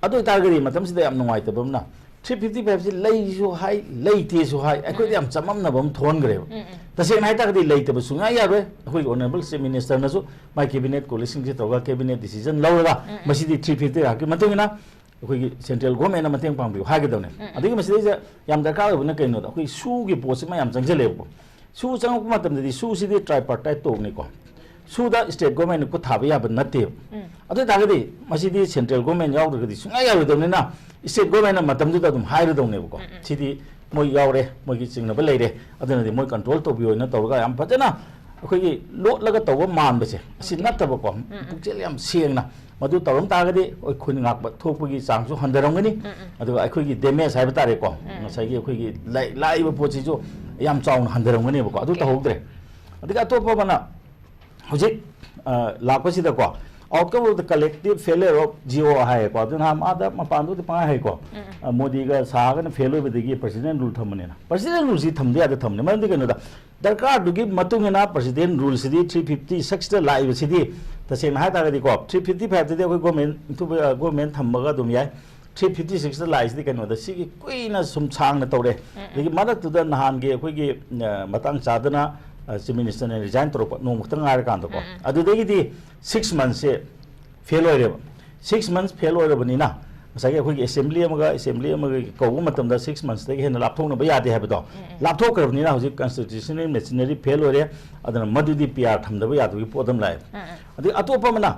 ꯑꯗꯨ ꯑꯣꯏꯇꯥꯔꯒꯗꯤ ꯃꯇꯝꯁꯤꯗ ꯌꯥꯝ ꯅꯨꯡꯉꯥꯏꯇꯕ ꯑꯃꯅ, ꯊ꯭ꯔꯤ ꯐꯤꯐꯇꯤ ꯐꯥꯏꯚꯁꯤ ꯂꯩꯁꯨ ꯍꯥꯏ, ꯂꯩꯇꯦꯁꯨ ꯍꯥꯏ, ꯑꯩꯈꯣꯏꯗ ꯌꯥꯝ ꯆꯃꯝꯅꯕ ꯑꯃ ꯊꯣꯛꯍꯟꯈ꯭ꯔꯦꯕ꯫ ꯇꯁꯦꯡꯅ ꯍꯥꯏꯇꯥꯔꯒꯗꯤ ꯂꯩꯇꯕ ꯁꯨꯡꯌꯥ ꯌꯥꯔꯣꯏ꯫ ꯑꯩꯈꯣꯏꯒꯤ honourable chief ministerꯅꯁꯨ ꯃꯥꯏ cabinet colleagueꯁꯤꯡꯁꯤ ꯇꯧꯔꯒ cabinet decision ꯂꯧꯔꯒ ꯃꯁꯤꯗꯤ ꯊ꯭ꯔꯤ ꯐꯤꯐꯇꯤ ꯐꯥꯏꯚꯀꯤ ꯃꯇꯨꯡ ꯏꯟꯅ ꯑꯩꯈꯣꯏꯒꯤ central governmentꯅ ꯃꯇꯦꯡ ꯄꯥꯡꯕꯤꯌꯨ ꯍꯥꯏꯒꯗꯕꯅꯦ꯫ ꯑꯗꯒꯤ ꯃꯁꯤꯗꯩꯁꯤꯗ ꯌꯥꯝ ꯗꯔꯀꯥꯔ ꯑꯣꯏꯕꯅ ꯀꯩꯅꯣꯗ, ꯑꯩꯈꯣꯏ ꯁꯨꯒꯤ ꯄꯣꯠꯁꯤꯃ ꯌꯥꯝ ꯆꯪꯁꯤꯜꯂꯛꯑꯦꯕꯀꯣ꯫ ꯁꯨ ꯆꯪꯉꯛꯄ ꯃꯇꯝꯗꯗꯤ ꯁꯨꯁꯤꯗꯤ tripartite talkꯅꯤꯀꯣ꯫ ꯁꯨꯗ state governmentꯅ ꯈꯨꯠ ꯊꯥꯕ ꯌꯥꯕ ꯅꯠꯇꯦꯕ꯫ ꯑꯗꯨ ꯑꯣꯏꯇꯥꯔꯒꯗꯤ ꯃꯁꯤꯗꯤ central government ꯌꯥꯎꯗ꯭ꯔꯒꯗꯤ ꯁꯨꯡꯌꯥ ꯌꯥꯔꯣꯏꯗꯕꯅꯤꯅ state governmentꯅ ꯃꯇꯝꯗꯨꯗ ꯑꯗꯨꯝ ꯍꯥꯏꯔꯗꯧꯅꯦꯕꯀꯣ꯫ ꯁꯤꯗꯤ ꯃꯣꯏ ꯌꯥꯎꯔꯦ, ꯃꯣꯏꯒꯤ ꯆꯤꯡꯅꯕ ꯂꯩꯔꯦ, ꯑꯗꯨꯅꯗꯤ ꯃꯣꯏ control ꯇꯧꯕꯤꯌꯣꯅ ꯇꯧꯔꯒ ꯌꯥꯝ ꯐꯖꯅ ꯑꯩꯈꯣꯏꯒꯤ ꯂꯣꯠꯂꯒ ꯇꯧꯕ ꯃꯥꯟꯕꯁꯦ ꯑꯁꯤ ꯅꯠꯇꯕꯀꯣ, ꯄꯨꯛꯆꯦꯜ ꯌꯥꯝ ꯁꯦꯡꯅ ꯃꯗꯨ ꯇꯧꯔꯝ ꯇꯥꯔꯒꯗꯤ ꯑꯩꯈꯣꯏ ꯈꯨꯟ ꯉꯥꯛꯄ ꯊꯣꯛꯄꯒꯤ ꯆꯥꯡꯁꯨ ꯍꯟꯊꯔꯝꯒꯅꯤ꯫ ꯑꯗꯨꯒ ꯑꯩꯈꯣꯏꯒꯤ damage ꯍꯥꯏꯕ ꯇꯥꯔꯦꯀꯣ, ꯉꯁꯥꯏꯒꯤ ꯑꯩꯈꯣꯏꯒꯤ ꯂꯥꯏ-, ꯂꯥꯛꯏꯕ ꯄꯣꯠꯁꯤꯁꯨ ꯌꯥꯝ ꯆꯥꯎꯅ ꯍꯟꯊꯔꯝꯒꯅꯦꯕꯀꯣ꯫ ꯑꯗꯨ ꯇꯧꯍꯧꯗ꯭ꯔꯦ꯫ ꯑꯗꯒꯤ ꯑꯇꯣꯞꯄ ꯑꯃꯅ ꯍꯧꯖꯤꯛ, ꯑ, ꯂꯥꯛꯄꯁꯤꯗꯀꯣ, outcome of the collective failure of GO ꯍꯥꯏꯌꯦꯀꯣ꯫ ꯑꯗꯨ ꯅꯍꯥꯟ ꯑꯥꯗ ꯃꯄꯥꯟꯗꯨꯗꯤ ꯄꯪꯍꯥꯏ ꯍꯥꯏꯀꯣ꯫ ꯑ, ꯃꯣꯗꯤꯒ ꯁꯥꯍꯒꯅ fail ꯑꯣꯏꯕꯗꯒꯤ president rule ꯊꯝꯕꯅꯤꯅ꯫ President ruleꯁꯤ ꯊꯝꯗ ꯌꯥꯗ ꯊꯝꯕꯅꯤ꯫ ꯃꯔꯝꯗꯤ ꯀꯩꯅꯣꯗ, ꯗꯔꯀꯥꯔꯗꯨꯒꯤ ꯃꯇꯨꯡ ꯏꯟꯅ president ruleꯁꯤꯗꯤ three fifty sixꯇ ꯂꯥꯛꯏꯕꯁꯤꯗꯤ, ꯇꯁꯦꯡꯅ ꯍꯥꯏ ꯇꯥꯔꯒꯗꯤꯀꯣ, three fifty fiveꯇꯗꯤ ꯑꯩꯈꯣꯏ government, government ꯊꯝꯃꯒ ꯑꯗꯨꯝ ꯌꯥꯏ꯫ ꯊ꯭ꯔꯤ ꯐꯤꯐꯇꯤ ꯁꯤꯛꯁꯇ ꯂꯥꯛꯏꯁꯤꯗꯤ ꯀꯩꯅꯣꯗ, ꯁꯤꯒꯤ ꯀꯨꯏꯅ ꯁꯨꯝ ꯁꯥꯡꯅ ꯇꯧꯔꯦ꯫ ꯑꯗꯒꯤ ꯃꯔꯛꯇꯨꯗ ꯅꯍꯥꯟꯒꯤ ꯑꯩꯈꯣꯏꯒꯤ, ꯑ, ꯃꯇꯥꯡ ꯆꯥꯗꯅ, ꯑ, ꯆꯤꯐ ꯃꯤꯅꯤꯁꯇꯔꯅ ꯔꯤꯖꯥꯏꯟ ꯇꯧꯔꯛꯄ ꯅꯣꯡꯃ ꯈꯛꯇꯪ ꯉꯥꯏꯔꯀꯥꯟꯗꯀꯣ, ꯑꯗꯨꯗꯒꯤꯗꯤ ꯁꯤꯛꯁ ꯃꯟꯁꯁꯦ ꯐꯦꯜ ꯑꯣꯏꯔꯦꯕ꯫ ꯁꯤꯛꯁ ꯃꯟꯁ ꯐꯦꯜ ꯑꯣꯏꯔꯕꯅꯤꯅ, ꯉꯁꯥꯏꯒꯤ ꯑꯩꯈꯣꯏꯒꯤ ꯑꯦꯁꯦꯝꯕ꯭ꯂꯤ ꯑꯃꯒ ꯑꯦꯁꯦꯝꯕ꯭ꯂꯤ ꯑꯃꯒ ꯀꯧꯕ ꯃꯇꯝꯗ ꯁꯤꯛꯁ ꯃꯟꯁꯇꯒꯤ ꯍꯦꯟꯅ ꯂꯥꯞꯊꯣꯛꯅꯕ ꯌꯥꯗꯦ ꯍꯥꯏꯕꯗꯣ, ꯂꯥꯞꯊꯣꯛꯈ꯭ꯔꯕꯅꯤꯅ ꯍꯧꯖꯤꯛ ꯀꯟꯁꯇꯤꯇ꯭ꯌꯨꯁꯅꯦꯜ ꯃꯦꯆꯤꯅꯔꯤ ꯐꯦꯜ ꯑꯣꯏꯔꯦ꯫ ꯑꯗꯨꯅ ꯃꯗꯨꯗꯤ ꯄꯤ ꯑꯥꯔ ꯊꯝꯗꯕ ꯌꯥꯗꯕꯒꯤ ꯄꯣꯠ ꯑꯃ ꯂꯥꯛꯑꯦ꯫ ꯑꯗꯩ ꯑꯇꯣꯞꯄ ꯑꯃꯅ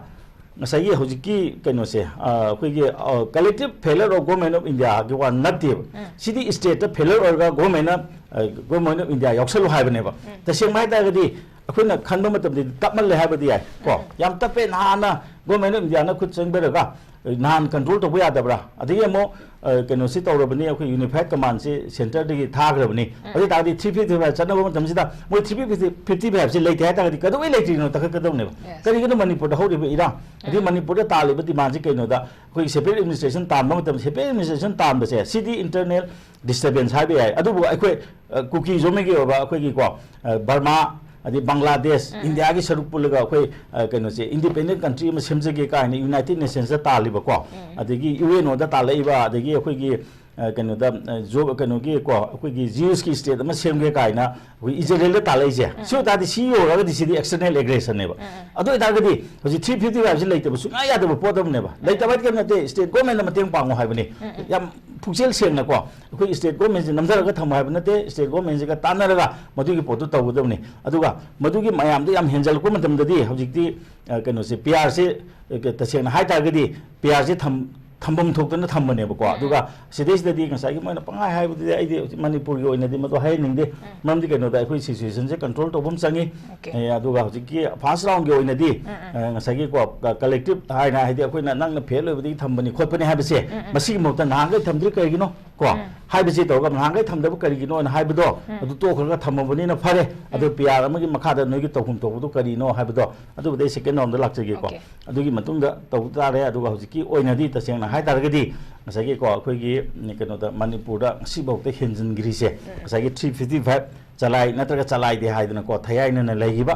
ꯉꯁꯥꯏꯒꯤ ꯍꯧꯖꯤꯛꯀꯤ ꯀꯩꯅꯣꯁꯦ, ꯑ, ꯑꯩꯈꯣꯏꯒꯤ, ꯑ, collective failure of Government of Indiaꯒꯤ ꯋꯥ ꯅꯠꯇꯦꯕ꯫ ꯁꯤꯗꯤ ꯁ꯭ꯇꯦꯠꯇ ꯐꯦꯂꯔ ꯑꯣꯏꯔꯒ ꯒꯣꯔꯃꯦꯟꯅ, ꯑ, Government of India ꯌꯥꯎꯁꯜꯂꯨ ꯍꯥꯏꯕꯅꯦꯕ꯫ ꯇꯁꯦꯡꯕ ꯍꯥꯏ ꯇꯥꯔꯒꯗꯤ ꯑꯩꯈꯣꯏꯅ ꯈꯟꯕ ꯃꯇꯝꯗꯗꯤ ꯇꯞꯃꯜꯂꯦ ꯍꯥꯏꯕꯗꯤ ꯌꯥꯏ ꯀꯣ꯫ ꯌꯥꯝ ꯇꯞꯄꯦ꯫ ꯅꯍꯥꯟꯅ Government of Indiaꯅ ꯈꯨꯠ ꯆꯪꯕꯤꯔꯒ, ꯑ, ꯅꯍꯥꯟ ꯀꯟꯇ꯭ꯔꯣꯜ ꯇꯧꯕ ꯌꯥꯗꯕ꯭ꯔꯥ? ꯑꯗꯒꯤ ꯑꯃꯨꯛ, ꯑ, ꯀꯩꯅꯣꯁꯤ ꯇꯧꯔꯕꯅꯤ, ꯑꯩꯈꯣꯏ ꯌꯨꯅꯤꯐꯥꯏꯠ ꯀꯃꯥꯟꯁꯤ ꯁꯦꯟꯇꯔꯗꯒꯤ ꯊꯥꯈ꯭ꯔꯕꯅꯤ꯫ ꯑꯗꯨ ꯑꯣꯏ ꯇꯥꯔꯒꯗꯤ ꯊ꯭ꯔꯤ ꯐꯤꯐꯇꯤ ꯐꯥꯏꯚ ꯆꯠꯅꯕ ꯃꯇꯝꯁꯤꯗ ꯃꯣꯏ ꯊ꯭ꯔꯤ ꯐꯤꯐꯇꯤ ꯐꯥꯏꯚꯁꯤ ꯂꯩꯇꯦ ꯍꯥꯏ ꯇꯥꯔꯒꯗꯤ ꯀꯩꯗꯧꯕꯩ ꯂꯩꯇ꯭ꯔꯤꯅꯣ ꯇꯥꯈꯠꯀꯗꯧꯅꯦꯕ꯫ Yes. ꯀꯔꯤꯒꯤꯅꯣ ꯃꯅꯤꯄꯨꯔꯗ ꯍꯧꯔꯤꯕ ꯏꯔꯥꯡ, ꯑꯗꯩ ꯃꯅꯤꯄꯨꯔꯗ ꯇꯥꯜꯂꯤꯕ ꯗꯤꯃꯥꯟꯁꯤ ꯀꯩꯅꯣꯗ, ꯑꯩꯈꯣꯏꯒꯤ ꯁꯦꯄꯔꯦꯠ ꯑꯦꯗꯃꯤꯅꯤꯁꯇ꯭ꯔꯦꯁꯟ ꯇꯥꯟꯕ ꯃꯇꯝꯗ, ꯁꯦꯄꯔꯦꯠ ꯑꯦꯗꯃꯤꯅꯤꯁꯇ꯭ꯔꯦꯁꯟ ꯇꯥꯟꯕꯁꯦ ꯁꯤꯗꯤ ꯏꯟꯇꯔꯅꯦꯜ ꯗꯤꯁꯇꯔꯕꯦꯟꯁ ꯍꯥꯏꯕ ꯌꯥꯏ꯫ ꯑꯗꯨꯕꯨ ꯑꯩꯈꯣꯏ, ꯑ, ꯀꯨꯀꯤ ꯖꯣꯃꯤꯒꯤ ꯑꯣꯏꯕ ꯑꯩꯈꯣꯏꯒꯤꯀꯣ, ꯑ, ꯕꯔꯃꯥ, ꯑꯗꯩ ꯕꯪꯒ꯭ꯂꯥꯗꯦꯁ, ꯏꯟꯗꯤꯌꯥꯒꯤ ꯁꯔꯨꯛ ꯄꯨꯜꯂꯒ ꯑꯩꯈꯣꯏ, ꯑ, ꯀꯩꯅꯣꯁꯦ, ꯏꯟꯗꯤꯄꯦꯟꯗꯦꯟ ꯀꯟꯇ꯭ꯔꯤ ꯑꯃ ꯁꯦꯝꯖꯒꯦ ꯀꯥꯏꯅ ꯌꯨꯅꯥꯏꯇꯦꯗ ꯅꯦꯁꯟꯁꯇ ꯇꯥꯜꯂꯤꯕꯀꯣ, ꯑꯗꯒꯤ ꯌꯨ ꯑꯦꯟ ꯑꯣꯗ ꯇꯥꯜꯂꯛꯏꯕ, ꯑꯗꯒꯤ ꯑꯩꯈꯣꯏꯒꯤ, ꯑ, ꯀꯩꯅꯣꯗ, ꯑ, ꯖꯣ-, ꯀꯩꯅꯣꯒꯤ ꯀꯣ, ꯑꯩꯈꯣꯏꯒꯤ ꯖꯤꯌꯨꯁꯀꯤ ꯁ꯭ꯇꯦꯠ ꯑꯃ ꯁꯦꯝꯒꯦ ꯀꯥꯏꯅ ꯑꯩꯈꯣꯏ ꯏꯖꯔꯦꯜꯗ ꯇꯥꯜꯂꯛꯏꯁꯦ꯫ ꯁꯤ ꯑꯣꯏ ꯇꯥꯔꯗꯤ ꯁꯤ ꯌꯧꯔꯒꯗꯤ ꯁꯤꯗꯤ ꯑꯦꯛꯁꯇꯔꯅꯦꯜ ꯑꯦꯒ꯭ꯔꯦꯁꯟꯅꯦꯕ꯫ ꯑꯗꯨ ꯑꯣꯏ ꯇꯥꯔꯒꯗꯤ ꯍꯧꯖꯤꯛ ꯊ꯭ꯔꯤ ꯐꯤꯐꯇꯤ ꯐꯥꯏꯚꯁꯤ ꯂꯩꯇꯕ ꯁꯨꯡꯌꯥ ꯌꯥꯗꯕ ꯄꯣꯠ ꯑꯃꯅꯦꯕ꯫ ꯂꯩꯇꯕ ꯍꯥꯏꯗꯤ ꯀꯩꯝ ꯅꯠꯇꯦ, ꯁ꯭ꯇꯦꯠ ꯒꯣꯔꯃꯦꯟꯗ ꯃꯇꯦꯡ ꯄꯥꯡꯉꯣ ꯍꯥꯏꯕꯅꯤ꯫ ꯌꯥꯝ ꯄꯨꯛꯆꯦꯜ ꯁꯦꯡꯅꯀꯣ, ꯑꯩꯈꯣꯏ ꯁ꯭ꯇꯦꯠ ꯒꯣꯔꯃꯦꯟꯁꯦ ꯅꯝꯊꯔꯒ ꯊꯝꯃꯣ ꯍꯥꯏꯕ ꯅꯠꯇꯦ, ꯁ꯭ꯇꯦꯠ ꯒꯣꯔꯃꯦꯟꯁꯤꯒ ꯇꯥꯟꯅꯔꯒ ꯃꯗꯨꯒꯤ ꯄꯣꯠꯇꯨ ꯇꯧꯒꯗꯕꯅꯤ꯫ ꯑꯗꯨꯒ ꯃꯗꯨꯒꯤ ꯃꯌꯥꯝꯗꯣ ꯌꯥꯝ ꯍꯦꯟꯖꯜꯂꯛꯄ ꯃꯇꯝꯗꯗꯤ ꯍꯧꯖꯤꯛꯇꯤ, ꯑ, ꯀꯩꯅꯣꯁꯦ, ꯄꯤ ꯑꯥꯔꯁꯦ, ꯑ, ꯇꯁꯦꯡꯅ ꯍꯥꯏ ꯇꯥꯔꯒꯗꯤ ꯄꯤ ꯑꯥꯔꯁꯦ ꯊꯝ-, ꯊꯝꯐꯝ ꯊꯣꯛꯇꯅ ꯊꯝꯕꯅꯦꯕꯀꯣ꯫ ꯑꯗꯨꯒ ꯁꯤꯗꯩꯁꯤꯗꯗꯤ ꯉꯁꯥꯏꯒꯤ ꯃꯣꯏꯅ ꯄꯪꯍꯥꯏ ꯍꯥꯏꯕꯗꯨꯗꯤ ꯑꯩꯗꯤ ꯍꯧꯖꯤꯛ ꯃꯅꯤꯄꯨꯔꯒꯤ ꯑꯣꯏꯅꯗꯤ ꯃꯗꯨ ꯍꯥꯏꯍꯟꯅꯤꯡꯗꯦ꯫ ꯃꯔꯝꯗꯤ ꯀꯩꯅꯣꯗ ꯑꯩꯈꯣꯏ ꯁꯤꯆꯨꯋꯦꯁꯟꯁꯦ ꯀꯟꯇ꯭ꯔꯣꯜ ꯇꯧꯕ ꯑꯃ ꯆꯪꯉꯤ꯫ ꯑꯣꯀꯦ꯫ ꯑꯦ, ꯑꯗꯨꯒ ꯍꯧꯖꯤꯛꯀꯤ ꯐꯥꯔꯁ ꯔꯥꯎꯟꯒꯤ ꯑꯣꯏꯅꯗꯤ, ꯑ, ꯉꯁꯥꯏꯒꯤ ꯀꯣ, ꯀ-, ꯀꯂꯦꯛꯇꯤꯞ ꯍꯥꯏꯅ, ꯍꯥꯏꯗꯤ ꯑꯩꯈꯣꯏꯅ ꯅꯪꯅ ꯐꯦꯜ ꯑꯣꯏꯕꯗꯒꯤ ꯊꯝꯕꯅꯤ ꯈꯣꯠꯄꯅꯤ ꯍꯥꯏꯕꯁꯦ, ꯃꯁꯤꯒꯤ ꯃꯍꯨꯠꯇ ꯅꯍꯥꯟꯈꯩ ꯊꯝꯗ꯭ꯔꯤ ꯀꯔꯤꯒꯤꯅꯣ ꯀꯣ, ꯍꯥꯏꯕꯁꯤ ꯇꯧꯔꯒ ꯅꯍꯥꯟꯈꯩ ꯊꯝꯗꯕ ꯀꯔꯤꯒꯤꯅꯣꯅ ꯍꯥꯏꯕꯗꯣ ꯑꯗꯨ ꯇꯣꯛꯈ꯭ꯔꯒ ꯊꯝꯃꯕꯅꯤꯅ ꯐꯔꯦ꯫ ꯑꯗꯨ ꯄꯤ ꯑꯥꯔ ꯑꯃꯒꯤ ꯃꯈꯥꯗ ꯅꯣꯏꯒꯤ ꯇꯧꯐꯝ ꯊꯣꯛꯄꯗꯣ ꯀꯔꯤꯅꯣ ꯍꯥꯏꯕꯗꯣ ꯑꯗꯨꯕꯨꯗꯤ ꯑꯩ ꯁꯦꯀꯦꯟ ꯔꯥꯎꯟꯗ ꯂꯥꯛꯆꯒꯦꯀꯣ꯫ ꯑꯣꯀꯦ꯫ ꯑꯗꯨꯒꯤ ꯃꯇꯨꯡꯗ ꯇꯧꯕ ꯇꯥꯔꯦ꯫ ꯑꯗꯨꯒ ꯍꯧꯖꯤꯛꯀꯤ ꯑꯣꯏꯅꯗꯤ ꯇꯁꯦꯡꯅ ꯍꯥꯏ ꯇꯥꯔꯒꯗꯤ ꯉꯁꯥꯏꯒꯤꯀꯣ, ꯑꯩꯈꯣꯏꯒꯤ ꯀꯩꯅꯣꯗ ꯃꯅꯤꯄꯨꯔꯗ ꯉꯁꯤꯐꯥꯎꯗ ꯍꯦꯟꯖꯤꯟꯈ꯭ꯔꯤꯁꯦ ꯉꯁꯥꯏꯒꯤ ꯊ꯭ꯔꯤ ꯐꯤꯐꯇꯤ ꯐꯥꯏꯚ ꯆꯂꯥꯏ ꯅꯠꯇ꯭ꯔꯒ ꯆꯂꯥꯏꯗꯦ ꯍꯥꯏꯗꯅꯀꯣ ꯊꯌꯥꯏꯅꯅ ꯂꯩꯈꯤꯕ,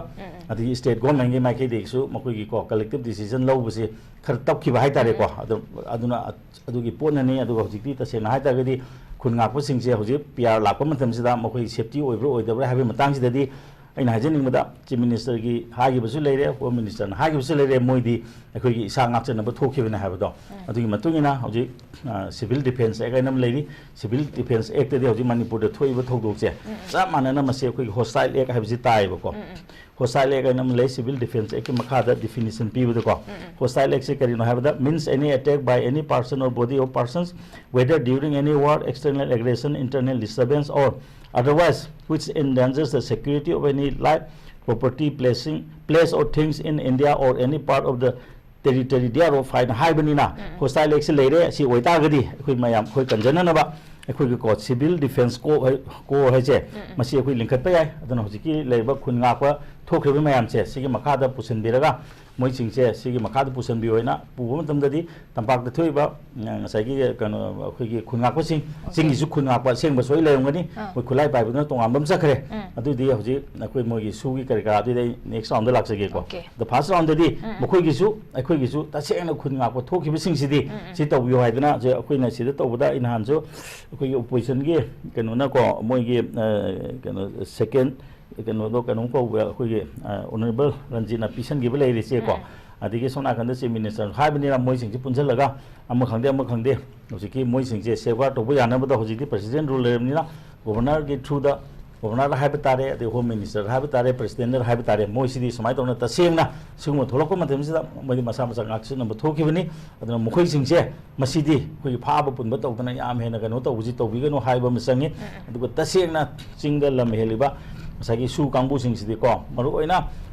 ꯑꯗꯒꯤ ꯁ꯭ꯇꯦꯠ ꯒꯣꯔꯃꯦꯟꯒꯤ ꯃꯥꯏꯀꯩꯗꯒꯤꯁꯨ ꯃꯈꯣꯏꯒꯤꯀꯣ ꯀꯂꯦꯛꯇꯤꯚ ꯗꯤꯁꯤꯖꯟ ꯂꯧꯕꯁꯦ ꯈꯔ ꯇꯞꯈꯤꯕ ꯍꯥꯏꯇꯥꯔꯦꯀꯣ꯫ ꯑꯗꯨ, ꯑꯗꯨꯅ ꯑꯗꯨꯒꯤ ꯄꯣꯠꯅꯅꯤ꯫ ꯑꯗꯨꯒ ꯍꯧꯖꯤꯛꯇꯤ ꯇꯁꯦꯡꯅ ꯍꯥꯏꯇꯥꯔꯒꯗꯤ ꯈꯨꯟ ꯉꯥꯛꯄꯁꯤꯡꯁꯦ ꯍꯧꯖꯤꯛ ꯄꯤ ꯑꯥꯔ ꯂꯥꯛꯄ ꯃꯇꯝꯁꯤꯗ ꯃꯈꯣꯏ ꯁꯦꯐꯇꯤ ꯑꯣꯏꯕ꯭ꯔꯥ ꯑꯣꯏꯗꯕ꯭ꯔꯥ ꯍꯥꯏꯕꯒꯤ ꯃꯇꯥꯡꯁꯤꯗꯗꯤ ꯑꯩꯅ ꯍꯥꯏꯖꯅꯤꯡꯕꯗ ꯆꯤꯐ ꯃꯤꯅꯤꯁꯇꯔꯒꯤ ꯍꯥꯏꯈꯤꯕꯁꯨ ꯂꯩꯔꯦ, ꯍꯣꯝ ꯃꯤꯅꯤꯁꯇꯔꯅ ꯍꯥꯏꯈꯤꯕꯁꯨ ꯂꯩꯔꯦ, ꯃꯣꯏꯗꯤ ꯑꯩꯈꯣꯏꯒꯤ ꯏꯁꯥ ꯉꯥꯛꯆꯅꯕ ꯊꯣꯛꯈꯤꯕꯅꯦ ꯍꯥꯏꯕꯗꯣ꯫ ꯑꯗꯨꯒꯤ ꯃꯇꯨꯡ ꯏꯟꯅ ꯍꯧꯖꯤꯛ ꯁꯤꯚꯤꯜ ꯗꯤꯐꯦꯟꯁ ꯑꯦꯛ ꯍꯥꯏꯅ ꯑꯃ ꯂꯩꯔꯤ꯫ ꯁꯤꯚꯤꯜ ꯗꯤꯐꯦꯟꯁ ꯑꯦꯛꯇꯗꯤ ꯍꯧꯖꯤꯛ ꯃꯅꯤꯄꯨꯔꯗ ꯊꯣꯛꯏꯕ ꯊꯧꯗꯣꯛꯁꯦ ꯆꯞ ꯃꯥꯟꯅꯅ ꯃꯁꯤ ꯑꯩꯈꯣꯏꯒꯤ ꯍꯣꯁꯇꯥꯏꯜ ꯑꯦꯛ ꯍꯥꯏꯕꯁꯤ ꯇꯥꯏꯌꯦꯕꯀꯣ꯫ ꯍꯣꯁꯇꯥꯏꯜ ꯑꯦꯛ ꯍꯥꯏꯅ ꯑꯃ ꯂꯩ, ꯁꯤꯚꯤꯜ ꯗꯤꯐꯦꯟꯁ ꯑꯦꯛꯀꯤ ꯃꯈꯥꯗ ꯗꯤꯐꯤꯅꯤꯁꯟ ꯄꯤꯕꯗꯀꯣ꯫ ꯍꯣꯁꯇꯥꯏꯜ ꯑꯦꯛꯁꯦ ꯀꯔꯤꯅꯣ ꯍꯥꯏꯕꯗ, means any attack by any person or body of persons, whether during any war, external aggression, internal disturbance, or otherwise, which endangers the security of any life, property, placing, place or things in India or any part of the territory thereof ꯍꯥꯏꯅ ꯍꯥꯏꯕꯅꯤꯅ, ꯍꯣꯁꯇꯥꯏꯜ ꯑꯦꯛꯁꯤ ꯂꯩꯔꯦ꯫ ꯁꯤ ꯑꯣꯏꯇꯥꯔꯒꯗꯤ ꯑꯩꯈꯣꯏ ꯃꯌꯥꯝ ꯑꯩꯈꯣꯏ ꯀꯟꯖꯅꯅꯕ ꯑꯩꯈꯣꯏꯒꯤ ꯀꯣ ꯁꯤꯚꯤꯜ ꯗꯤꯐꯦꯟꯁ ꯀꯣ ꯀꯣ ꯍꯥꯏꯁꯦ, ꯃꯁꯤ ꯑꯩꯈꯣꯏ ꯂꯤꯡꯈꯠꯄ ꯌꯥꯏ꯫ ꯑꯗꯨꯅ ꯍꯧꯖꯤꯛꯀꯤ ꯂꯩꯔꯤꯕ ꯈꯨꯟ ꯉꯥꯛꯄ ꯊꯣꯛꯈ꯭ꯔꯤꯕ ꯃꯌꯥꯝꯁꯦ ꯁꯤꯒꯤ ꯃꯈꯥꯗ ꯄꯨꯁꯤꯟꯕꯤꯔꯒ, ꯃꯣꯏꯁꯤꯡꯁꯦ ꯁꯤꯒꯤ ꯃꯈꯥꯗ ꯄꯨꯁꯤꯟꯕꯤꯌꯣ ꯍꯥꯏꯅ ꯄꯨꯕ ꯃꯇꯝꯗꯗꯤ ꯇꯝꯄꯥꯛꯇ ꯊꯣꯛꯏꯕ, ꯑ, ꯉꯁꯥꯏꯒꯤ ꯀꯩꯅꯣ, ꯑꯩꯈꯣꯏꯒꯤ ꯈꯨꯟ ꯉꯥꯛꯄꯁꯤꯡ, ꯆꯤꯡꯒꯤꯁꯨ ꯈꯨꯟ ꯉꯥꯛꯄ ꯑꯁꯦꯡꯕ ꯁꯣꯏ ꯂꯩꯔꯝꯒꯅꯤ꯫ ꯃꯣꯏ ꯈꯨꯠꯂꯥꯏ ꯄꯥꯏꯕꯗꯨꯅ ꯇꯣꯉꯥꯟꯕ ꯑꯃ ꯆꯠꯈ꯭ꯔꯦ꯫ ꯑꯗꯨꯗꯤ ꯍꯧꯖꯤꯛ ꯑꯩꯈꯣꯏ ꯃꯣꯏꯒꯤ ꯁꯨꯒꯤ ꯀꯔꯤ ꯀꯔꯥ ꯑꯗꯨꯗꯤ ꯑꯩ ꯅꯦꯛꯁ ꯔꯥꯎꯟꯗ ꯂꯥꯛꯆꯒꯦꯀꯣ꯫ ꯑꯣꯀꯦ꯫ ꯗ ꯐꯥꯔꯁ ꯔꯥꯎꯟꯗꯗꯤ ꯃꯈꯣꯏꯒꯤꯁꯨ ꯑꯩꯈꯣꯏꯒꯤꯁꯨ ꯇꯁꯦꯡꯅ ꯈꯨꯟ ꯉꯥꯛꯄ ꯊꯣꯛꯈꯤꯕꯁꯤꯡꯁꯤꯗꯤ ꯁꯤ ꯇꯧꯕꯤꯌꯨ ꯍꯥꯏꯗꯅ ꯁꯤ ꯑꯩꯈꯣꯏꯅ ꯁꯤꯗ ꯇꯧꯕꯗ ꯑꯩ ꯅꯍꯥꯟꯁꯨ ꯑꯩꯈꯣꯏꯒꯤ ꯑꯣꯄꯣꯖꯤꯁꯟꯒꯤ ꯀꯩꯅꯣꯅꯀꯣ, ꯃꯣꯏꯒꯤ, ꯑ, ꯀꯩꯅꯣ, ꯁꯦꯀꯦꯟ ꯀꯩꯅꯣꯗꯣ, ꯀꯩꯅꯣꯝ ꯀꯧꯕ ꯑꯩꯈꯣꯏꯒꯤ, ꯑ, ꯑꯣꯅꯔꯦꯕꯜ ꯔꯟꯖꯤꯠꯅ ꯄꯤꯁꯟꯈꯤꯕ ꯂꯩꯔꯤꯁꯦꯀꯣ꯫ ꯑꯗꯒꯤ ꯁꯣꯝ ꯅꯥꯀꯟꯗ ꯆꯤꯐ ꯃꯤꯅꯤꯁꯇꯔ ꯍꯥꯏꯕꯅꯤꯅ ꯃꯣꯏꯁꯤꯡꯁꯤ ꯄꯨꯟꯁꯤꯜꯂꯒ ꯑꯃ ꯈꯪꯗꯦ ꯑꯃ ꯈꯪꯗꯦ ꯍꯧꯖꯤꯛꯀꯤ ꯃꯣꯏꯁꯤꯡꯁꯦ ꯁꯦꯐꯒꯥꯔꯗ ꯇꯧꯕ ꯌꯥꯅꯕꯗ ꯍꯧꯖꯤꯛꯇꯤ ꯄ꯭ꯔꯦꯁꯤꯗꯦꯟ ꯔꯨꯜ ꯂꯩꯔꯕꯅꯤꯅ ꯒꯣꯕꯔꯅꯔꯒꯤ ꯊ꯭ꯔꯨꯗ ꯒꯣꯕꯔꯅꯔꯗ ꯍꯥꯏꯕ ꯇꯥꯔꯦ, ꯑꯗꯩ ꯍꯣꯝ ꯃꯤꯅꯤꯁꯇꯔꯗ ꯍꯥꯏꯕ ꯇꯥꯔꯦ, ꯄ꯭ꯔꯦꯁꯤꯗꯦꯟꯗ ꯍꯥꯏꯕ ꯇꯥꯔꯦ, ꯃꯣꯏꯁꯤꯗꯤ ꯁꯨꯃꯥꯏꯅ ꯇꯧꯅ ꯇꯁꯦꯡꯅ ꯁꯤꯒꯨꯝꯕ ꯊꯣꯛꯂꯛꯄ ꯃꯇꯝꯁꯤꯗ ꯃꯣꯏꯗꯤ ꯃꯁꯥ ꯃꯁꯥ ꯉꯥꯛꯁꯤꯟꯅꯕ ꯊꯣꯛꯈꯤꯕꯅꯤ꯫ ꯑꯗꯨꯅ ꯃꯈꯣꯏꯁꯤꯡꯁꯦ ꯃꯁꯤꯗꯤ ꯑꯩꯈꯣꯏꯒꯤ ꯐꯥꯕ ꯄꯨꯟꯕ ꯇꯧꯗꯅ ꯌꯥꯝ ꯍꯦꯟꯅ ꯀꯩꯅꯣ ꯇꯧꯕꯁꯤ ꯇꯧꯕꯤꯒꯅꯨ ꯍꯥꯏꯕ ꯑꯃ ꯆꯪꯉꯤ꯫ ꯑꯗꯨꯒ ꯇꯁꯦꯡꯅ ꯆꯤꯡꯗ ꯂꯝ ꯍꯦꯜꯂꯤꯕ ꯉꯁꯥꯏꯒꯤ ꯁꯨ ꯀꯥꯡꯕꯨꯁꯤꯡꯁꯤꯗꯤꯀꯣ, ꯃꯔꯨꯑꯣꯏꯅ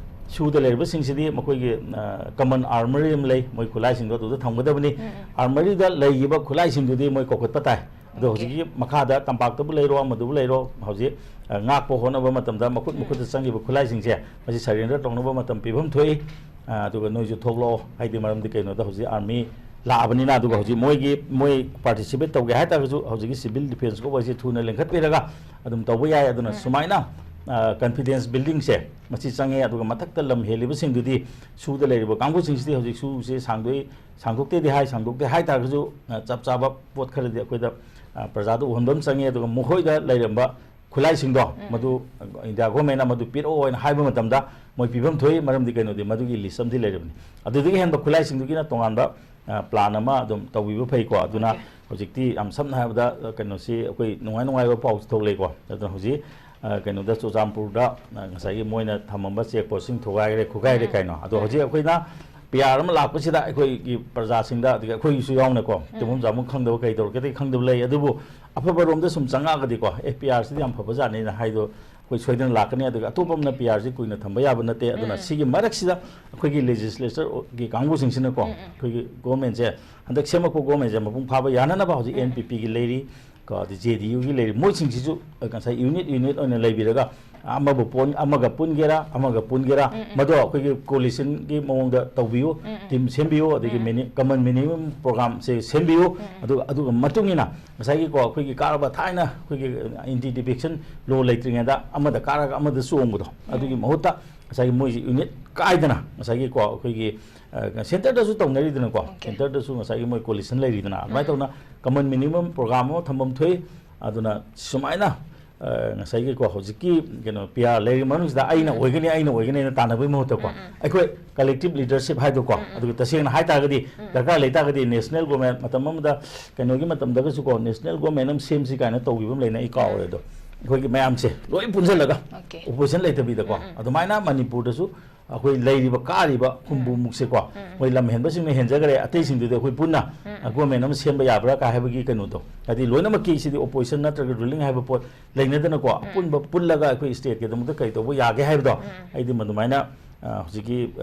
ꯁꯨꯗ ꯂꯩꯔꯤꯕꯁꯤꯡꯁꯤꯗꯤ ꯃꯈꯣꯏꯒꯤ, ꯑ, ꯀꯃꯟ ꯑꯥꯔꯃꯔꯤ ꯑꯃ ꯂꯩ, ꯃꯣꯏ ꯈꯨꯠꯂꯥꯏꯁꯤꯡꯗꯣ ꯑꯗꯨꯗ ꯊꯝꯒꯗꯕꯅꯤ꯫ ꯑꯥꯔꯃꯔꯤꯗ ꯂꯩꯈꯤꯕ ꯈꯨꯠꯂꯥꯏꯁꯤꯡꯗꯨꯗꯤ ꯃꯣꯏ ꯀꯧꯈꯠꯄ ꯇꯥꯏ꯫ ꯑꯗꯣ ꯑꯣꯀꯦ꯫ ꯍꯧꯖꯤꯛꯀꯤ ꯃꯈꯥꯗ ꯇꯝꯄꯥꯛꯇꯕꯨ ꯂꯩꯔꯣ, ꯑꯃꯗꯕꯨ ꯂꯩꯔꯣ, ꯍꯧꯖꯤꯛ, ꯑ, ꯉꯥꯛꯄ ꯍꯣꯠꯅꯕ ꯃꯇꯝꯗ ꯃꯈꯨꯠ ꯃꯈꯨꯠꯇ ꯆꯪꯈꯤꯕ ꯈꯨꯠꯂꯥꯏꯁꯤꯡꯁꯦ ꯃꯁꯤ ꯁꯔꯦꯟꯗꯔ ꯇꯧꯅꯕ ꯃꯇꯝ ꯄꯤꯐꯝ ꯊꯣꯛꯏ꯫ ꯑ, ꯑꯗꯨꯒ ꯅꯣꯏꯁꯨ ꯊꯣꯛꯂꯛꯑꯣ, ꯍꯥꯏꯗꯤ ꯃꯔꯝꯗꯤ ꯀꯩꯅꯣꯗ ꯍꯧꯖꯤꯛ ꯑꯥꯔꯃꯤ ꯂꯥꯛꯑꯕꯅꯤꯅ, ꯑꯗꯨꯒ ꯍꯧꯖꯤꯛ ꯃꯣꯏꯒꯤ, ꯃꯣꯏ participate ꯇꯧꯒꯦ ꯍꯥꯏꯇꯥꯔꯒꯁꯨ, ꯍꯧꯖꯤꯛꯀꯤ civil defence ꯀꯧꯕ ꯍꯥꯏꯁꯦ ꯊꯨꯅ ꯂꯤꯡꯈꯠꯄꯤꯔꯒ ꯑꯗꯨꯝ ꯇꯧꯕ ꯌꯥꯏ꯫ ꯑꯗꯨꯅ ꯎꯝ꯫ ꯁꯨꯃꯥꯏꯅ, ꯑ, confidence building ꯁꯦ ꯃꯁꯤ ꯆꯪꯉꯦ꯫ ꯑꯗꯨꯒ ꯃꯊꯛꯇ ꯂꯝ ꯍꯦꯜꯂꯤꯕꯁꯤꯡꯗꯨꯗꯤ, ꯁꯨꯗ ꯂꯩꯔꯤꯕ ꯀꯥꯡꯕꯨꯁꯤꯡꯁꯤꯗꯤ ꯍꯧꯖꯤꯛ ꯁꯨꯁꯦ ꯁꯥꯡꯗꯣꯛꯏ, ꯁꯥꯡꯗꯣꯛꯇꯦꯗꯤ ꯍꯥꯏ, ꯁꯥꯡꯗꯣꯛꯇꯦ ꯍꯥꯏ ꯇꯥꯔꯒꯁꯨ, ꯑ, ꯆꯞ ꯆꯥꯕ ꯄꯣꯠ ꯈꯔꯗꯤ ꯑꯩꯈꯣꯏꯗ, ꯑ, ꯄ꯭ꯔꯖꯥꯗ ꯎꯍꯟꯕ ꯑꯃ ꯆꯪꯉꯦ꯫ ꯑꯗꯨꯒ ꯃꯈꯣꯏꯗ ꯂꯩꯔꯝꯕ ꯈꯨꯠꯂꯥꯏꯁꯤꯡꯗꯣ, ꯎꯝ꯫ ꯃꯗꯨ ꯏꯟꯗꯤꯌꯥ ꯒꯣꯔꯃꯦꯟꯅ ꯃꯗꯨ ꯄꯤꯔꯛꯑꯣ ꯍꯥꯏꯅ ꯍꯥꯏꯕ ꯃꯇꯝꯗ ꯃꯣꯏ ꯄꯤꯐꯝ ꯊꯣꯛꯏ, ꯃꯔꯝꯗꯤ ꯀꯩꯅꯣꯗꯤ ꯃꯗꯨꯒꯤ ꯂꯤꯁ ꯑꯃꯗꯤ ꯂꯩꯔꯕꯅꯤ꯫ ꯑꯗꯨꯗꯒꯤ ꯍꯦꯟꯕ ꯈꯨꯠꯂꯥꯏꯁꯤꯡꯗꯨꯒꯤꯅ ꯇꯣꯉꯥꯟꯕ, ꯑ, ꯄ꯭ꯂꯥꯟ ꯑꯃ ꯑꯗꯨꯝ ꯇꯧꯕꯤꯕ ꯐꯩꯀꯣ꯫ ꯑꯗꯨꯅ ꯑꯣꯀꯦ꯫ ꯍꯧꯖꯤꯛꯇꯤ ꯌꯥꯝ ꯁꯝꯅ ꯍꯥꯏꯔꯕꯗ, ꯑ, ꯀꯩꯅꯣꯁꯤ ꯑꯩꯈꯣꯏ ꯅꯨꯡꯉꯥꯏ ꯅꯨꯡꯉꯥꯏꯕ ꯄꯥꯎꯁꯨ ꯊꯣꯛꯂꯛꯏꯀꯣ꯫ ꯑꯗꯨꯅ ꯍꯧꯖꯤꯛ, ꯑ, ꯀꯩꯅꯣꯗ ꯆꯨꯔꯆꯥꯟꯄꯨꯔꯗ, ꯑ, ꯉꯁꯥꯏꯒꯤ ꯃꯣꯏꯅ ꯊꯝꯃꯝꯕ ꯆꯦꯛ ꯄꯣꯁꯁꯤꯡ ꯊꯨꯒꯥꯏꯈ꯭ꯔꯦ, ꯈꯨꯒꯥꯏꯔꯦ ꯎꯝ꯫ ꯀꯩꯅꯣ꯫ ꯑꯗꯣ ꯎꯝ꯫ ꯍꯧꯖꯤꯛ ꯑꯩꯈꯣꯏꯅ ꯄꯤ ꯑꯥꯔ ꯑꯃ ꯂꯥꯛꯄꯁꯤꯗ ꯑꯩꯈꯣꯏꯒꯤ ꯄ꯭ꯔꯖꯥꯁꯤꯡꯗ, ꯑꯗꯒꯤ ꯑꯩꯈꯣꯏꯒꯤꯁꯨ ꯌꯥꯎꯅꯀꯣ, ꯎꯝ꯫ ꯇꯨꯝꯐꯝ ꯆꯥꯐꯝ ꯈꯪꯗꯕ, ꯀꯩ ꯇꯧꯔꯛꯀꯗꯒꯦ ꯈꯪꯗꯕ ꯂꯩ꯫ ꯑꯗꯨꯕꯨ ꯑꯐꯕꯔꯣꯝꯗ ꯁꯨꯝ ꯆꯪꯉꯛꯑꯒꯗꯤꯀꯣ, ꯑꯦ, ꯄꯤ ꯑꯥꯔꯁꯤꯗꯤ ꯌꯥꯝ ꯐꯕꯖꯥꯠꯅꯤꯅ ꯍꯥꯏꯗꯣ ꯑꯩꯈꯣꯏ ꯁꯣꯏꯗꯅ ꯂꯥꯛꯀꯅꯤ꯫ ꯑꯗꯨꯒ ꯑꯇꯣꯞꯄ ꯑꯃꯅ ꯄꯤ ꯑꯥꯔꯁꯤ ꯀꯨꯏꯅ ꯊꯝꯕ ꯌꯥꯕ ꯅꯠꯇꯦ꯫ ꯑꯗꯨꯅ ꯎꯝ꯫ ꯁꯤꯒꯤ ꯃꯔꯛꯁꯤꯗ ꯑꯩꯈꯣꯏꯒꯤ ꯂꯦꯖꯤꯁꯂꯦꯆꯔꯒꯤ ꯀꯥꯡꯕꯨꯁꯤꯡꯁꯤꯅꯀꯣ, ꯎꯝ, ꯎꯝ꯫ ꯑꯩꯈꯣꯏꯒꯤ ꯒꯣꯔꯃꯦꯟꯁꯦ, ꯍꯟꯗꯛ ꯁꯦꯝꯃꯛꯄ ꯒꯣꯔꯃꯦꯟꯁꯦ ꯃꯄꯨꯡ ꯐꯥꯕ ꯌꯥꯅꯅꯕ ꯍꯧꯖꯤꯛ ꯎꯝ, ꯎꯝ꯫ ꯑꯦꯟ ꯄꯤ ꯄꯤꯒꯤ ꯂꯩꯔꯤ, ꯀꯣ, ꯑꯗꯩ ꯖꯦ ꯗꯤ ꯌꯨꯒꯤ ꯂꯩꯔꯤ, ꯃꯣꯏꯁꯤꯡꯁꯤꯁꯨ ꯉꯁꯥꯏ ꯌꯨꯅꯤꯠ, ꯌꯨꯅꯤꯠ ꯑꯣꯏꯅ ꯂꯩꯕꯤꯔꯒ, ꯑꯃꯕꯨ ꯄꯣꯟ-, ꯑꯃꯒ ꯄꯨꯟꯒꯦꯔꯥ, ꯑꯃꯒ ꯄꯨꯟꯒꯦꯔꯥ, ꯎꯝ, ꯎꯝ꯫ ꯃꯗꯣ ꯑꯩꯈꯣꯏꯒꯤ ꯀꯣꯂꯤꯁꯟꯒꯤ ꯃꯑꯣꯡꯗ ꯇꯧꯕꯤꯌꯨ, ꯎꯝ, ꯎꯝ꯫ ꯇꯤꯝ ꯁꯦꯝꯕꯤꯌꯨ, ꯑꯗꯒꯤ ꯎꯝ꯫ ꯃꯤꯅꯤ-, ꯀꯃꯟ ꯃꯤꯅꯤꯃꯝ ꯄ꯭ꯔꯣꯒ꯭ꯔꯥꯝꯁꯦ ꯁꯦꯝꯕꯤꯌꯨ꯫ ꯎꯝ, ꯎꯝ꯫ ꯑꯗꯨꯒ, ꯑꯗꯨꯒ ꯃꯇꯨꯡ ꯏꯟꯅ ꯉꯁꯥꯏꯒꯤꯀꯣ, ꯑꯩꯈꯣꯏꯒꯤ ꯀꯥꯔꯕ ꯊꯥꯏꯅ ꯑꯩꯈꯣꯏꯒꯤ ꯑꯦꯟꯇꯤ ꯗꯤꯐꯦꯛꯁꯟ ꯂꯣ ꯂꯩꯇ꯭ꯔꯤꯉꯩꯗ ꯑꯃꯗ ꯀꯥꯔꯒ ꯑꯃꯗ ꯆꯣꯡꯕꯗꯣ, ꯎꯝ꯫ ꯑꯗꯨꯒꯤ ꯃꯍꯨꯠꯇ ꯉꯁꯥꯏꯒꯤ ꯃꯣꯏꯁꯤ ꯌꯨꯅꯤꯠ ꯀꯥꯏꯗꯅ ꯉꯁꯥꯏꯒꯤꯀꯣ, ꯑꯩꯈꯣꯏꯒꯤ, ꯑ, ꯁꯦꯟꯇꯔꯗꯁꯨ ꯇꯧꯅꯔꯤꯗꯅꯀꯣ, ꯑꯣꯀꯦ꯫ ꯁꯦꯟꯇꯔꯗꯁꯨ ꯉꯁꯥꯏꯒꯤ ꯃꯣꯏ ꯀꯣꯂꯤꯁꯟ ꯂꯩꯔꯤꯗꯅ, ꯑꯗꯨꯃꯥꯏꯅ ꯎꯝ꯫ ꯇꯧꯅ ꯀꯃꯟ ꯃꯤꯅꯤꯃꯝ ꯄ꯭ꯔꯣꯒ꯭ꯔꯥꯝ ꯑꯃ ꯊꯝꯐꯝ ꯊꯣꯛꯏ꯫ ꯑꯗꯨꯅ ꯁꯨꯃꯥꯏꯅ, ꯑ, ꯉꯁꯥꯏꯒꯤꯀꯣ, ꯍꯧꯖꯤꯛꯀꯤ ꯀꯩꯅꯣ ꯄꯤ ꯑꯥꯔ ꯂꯩꯔꯤꯕ ꯃꯅꯨꯡꯁꯤꯗ ꯑꯩꯅ ꯎꯝ꯫ ꯑꯣꯏꯒꯅꯤ, ꯑꯩꯅ ꯑꯣꯏꯒꯅꯤꯅ ꯇꯥꯟꯅꯕꯒꯤ ꯃꯍꯨꯠꯇꯀꯣ, ꯎꯝ, ꯎꯝ꯫ ꯑꯩꯈꯣꯏ ꯀꯂꯦꯛꯇꯤꯞ ꯂꯤꯗꯔꯁꯤꯞ ꯍꯥꯏꯗꯣꯀꯣ, ꯎꯝ, ꯎꯝ꯫ ꯑꯗꯨꯒ ꯇꯁꯦꯡꯅ ꯍꯥꯏ ꯇꯥꯔꯒꯗꯤ ꯎꯝ꯫ ꯗꯔꯀꯥꯔ ꯂꯩ ꯇꯥꯔꯒꯗꯤ ꯅꯦꯁꯅꯦꯜ ꯒꯣꯔꯃꯦꯟ ꯃꯇꯝ ꯑꯃꯗ ꯀꯩꯅꯣꯒꯤ ꯃꯇꯝꯗꯒꯁꯨꯀꯣ, ꯅꯦꯁꯅꯦꯜ ꯒꯣꯔꯃꯦꯟ ꯑꯃ ꯁꯦꯝꯁꯤ ꯀꯥꯏꯅ ꯇꯧꯈꯤꯕ ꯑꯃ ꯂꯩꯅ ꯑꯩ ꯀꯥꯎꯔꯦ꯫ ꯎꯝ꯫ ꯑꯗꯣ ꯑꯩꯈꯣꯏꯒꯤ ꯃꯌꯥꯝꯁꯦ ꯂꯣꯏ ꯄꯨꯟꯁꯤꯜꯂꯒ ꯑꯣꯀꯦ꯫ ꯑꯣꯄꯣꯖꯤꯁꯟ ꯂꯩꯇꯕꯤꯗꯀꯣ, ꯎꯝ, ꯎꯝ꯫ ꯑꯗꯨꯃꯥꯏꯅ ꯃꯅꯤꯄꯨꯔꯗꯁꯨ ꯑꯩꯈꯣꯏ ꯂꯩꯔꯤꯕ ꯀꯥꯔꯤꯕ ꯎꯝ꯫ ꯍꯨꯝꯐꯨꯃꯨꯛꯁꯦꯀꯣ, ꯎꯝ꯫ ꯃꯣꯏ ꯂꯝ ꯍꯦꯟꯕꯁꯤꯡꯅ ꯍꯦꯟꯖꯈ꯭ꯔꯦ, ꯑꯇꯩꯁꯤꯡꯗꯨꯗꯤ ꯑꯩꯈꯣꯏ ꯄꯨꯟꯅ, ꯎꯝ, ꯎꯝ꯫ ꯒꯣꯔꯃꯦꯟ ꯑꯃ ꯁꯦꯝꯕ ꯌꯥꯕ꯭ꯔꯥ ꯀꯥꯏ ꯍꯥꯏꯕꯒꯤ ꯀꯩꯅꯣꯗꯣ, ꯍꯥꯏꯗꯤ ꯂꯣꯏꯅꯃꯛꯀꯤ ꯁꯤꯗꯤ ꯑꯣꯄꯣꯖꯤꯁꯟ ꯅꯠꯇ꯭ꯔꯒ ꯔꯨꯂꯤꯡ ꯍꯥꯏꯕ ꯄꯣꯠ ꯂꯩꯅꯗꯅꯀꯣ, ꯎꯝ꯫ ꯑꯄꯨꯟꯕ ꯄꯨꯜꯂꯒ ꯑꯩꯈꯣꯏ ꯁ꯭ꯇꯦꯠꯀꯤꯗꯃꯛꯇ ꯀꯔꯤ ꯇꯧꯕ ꯌꯥꯒꯦ ꯍꯥꯏꯕꯗꯣ, ꯎꯝ꯫ ꯑꯩꯗꯤ ꯃꯗꯨꯃꯥꯏꯅ ꯑ, ꯍꯧꯖꯤꯛꯀꯤ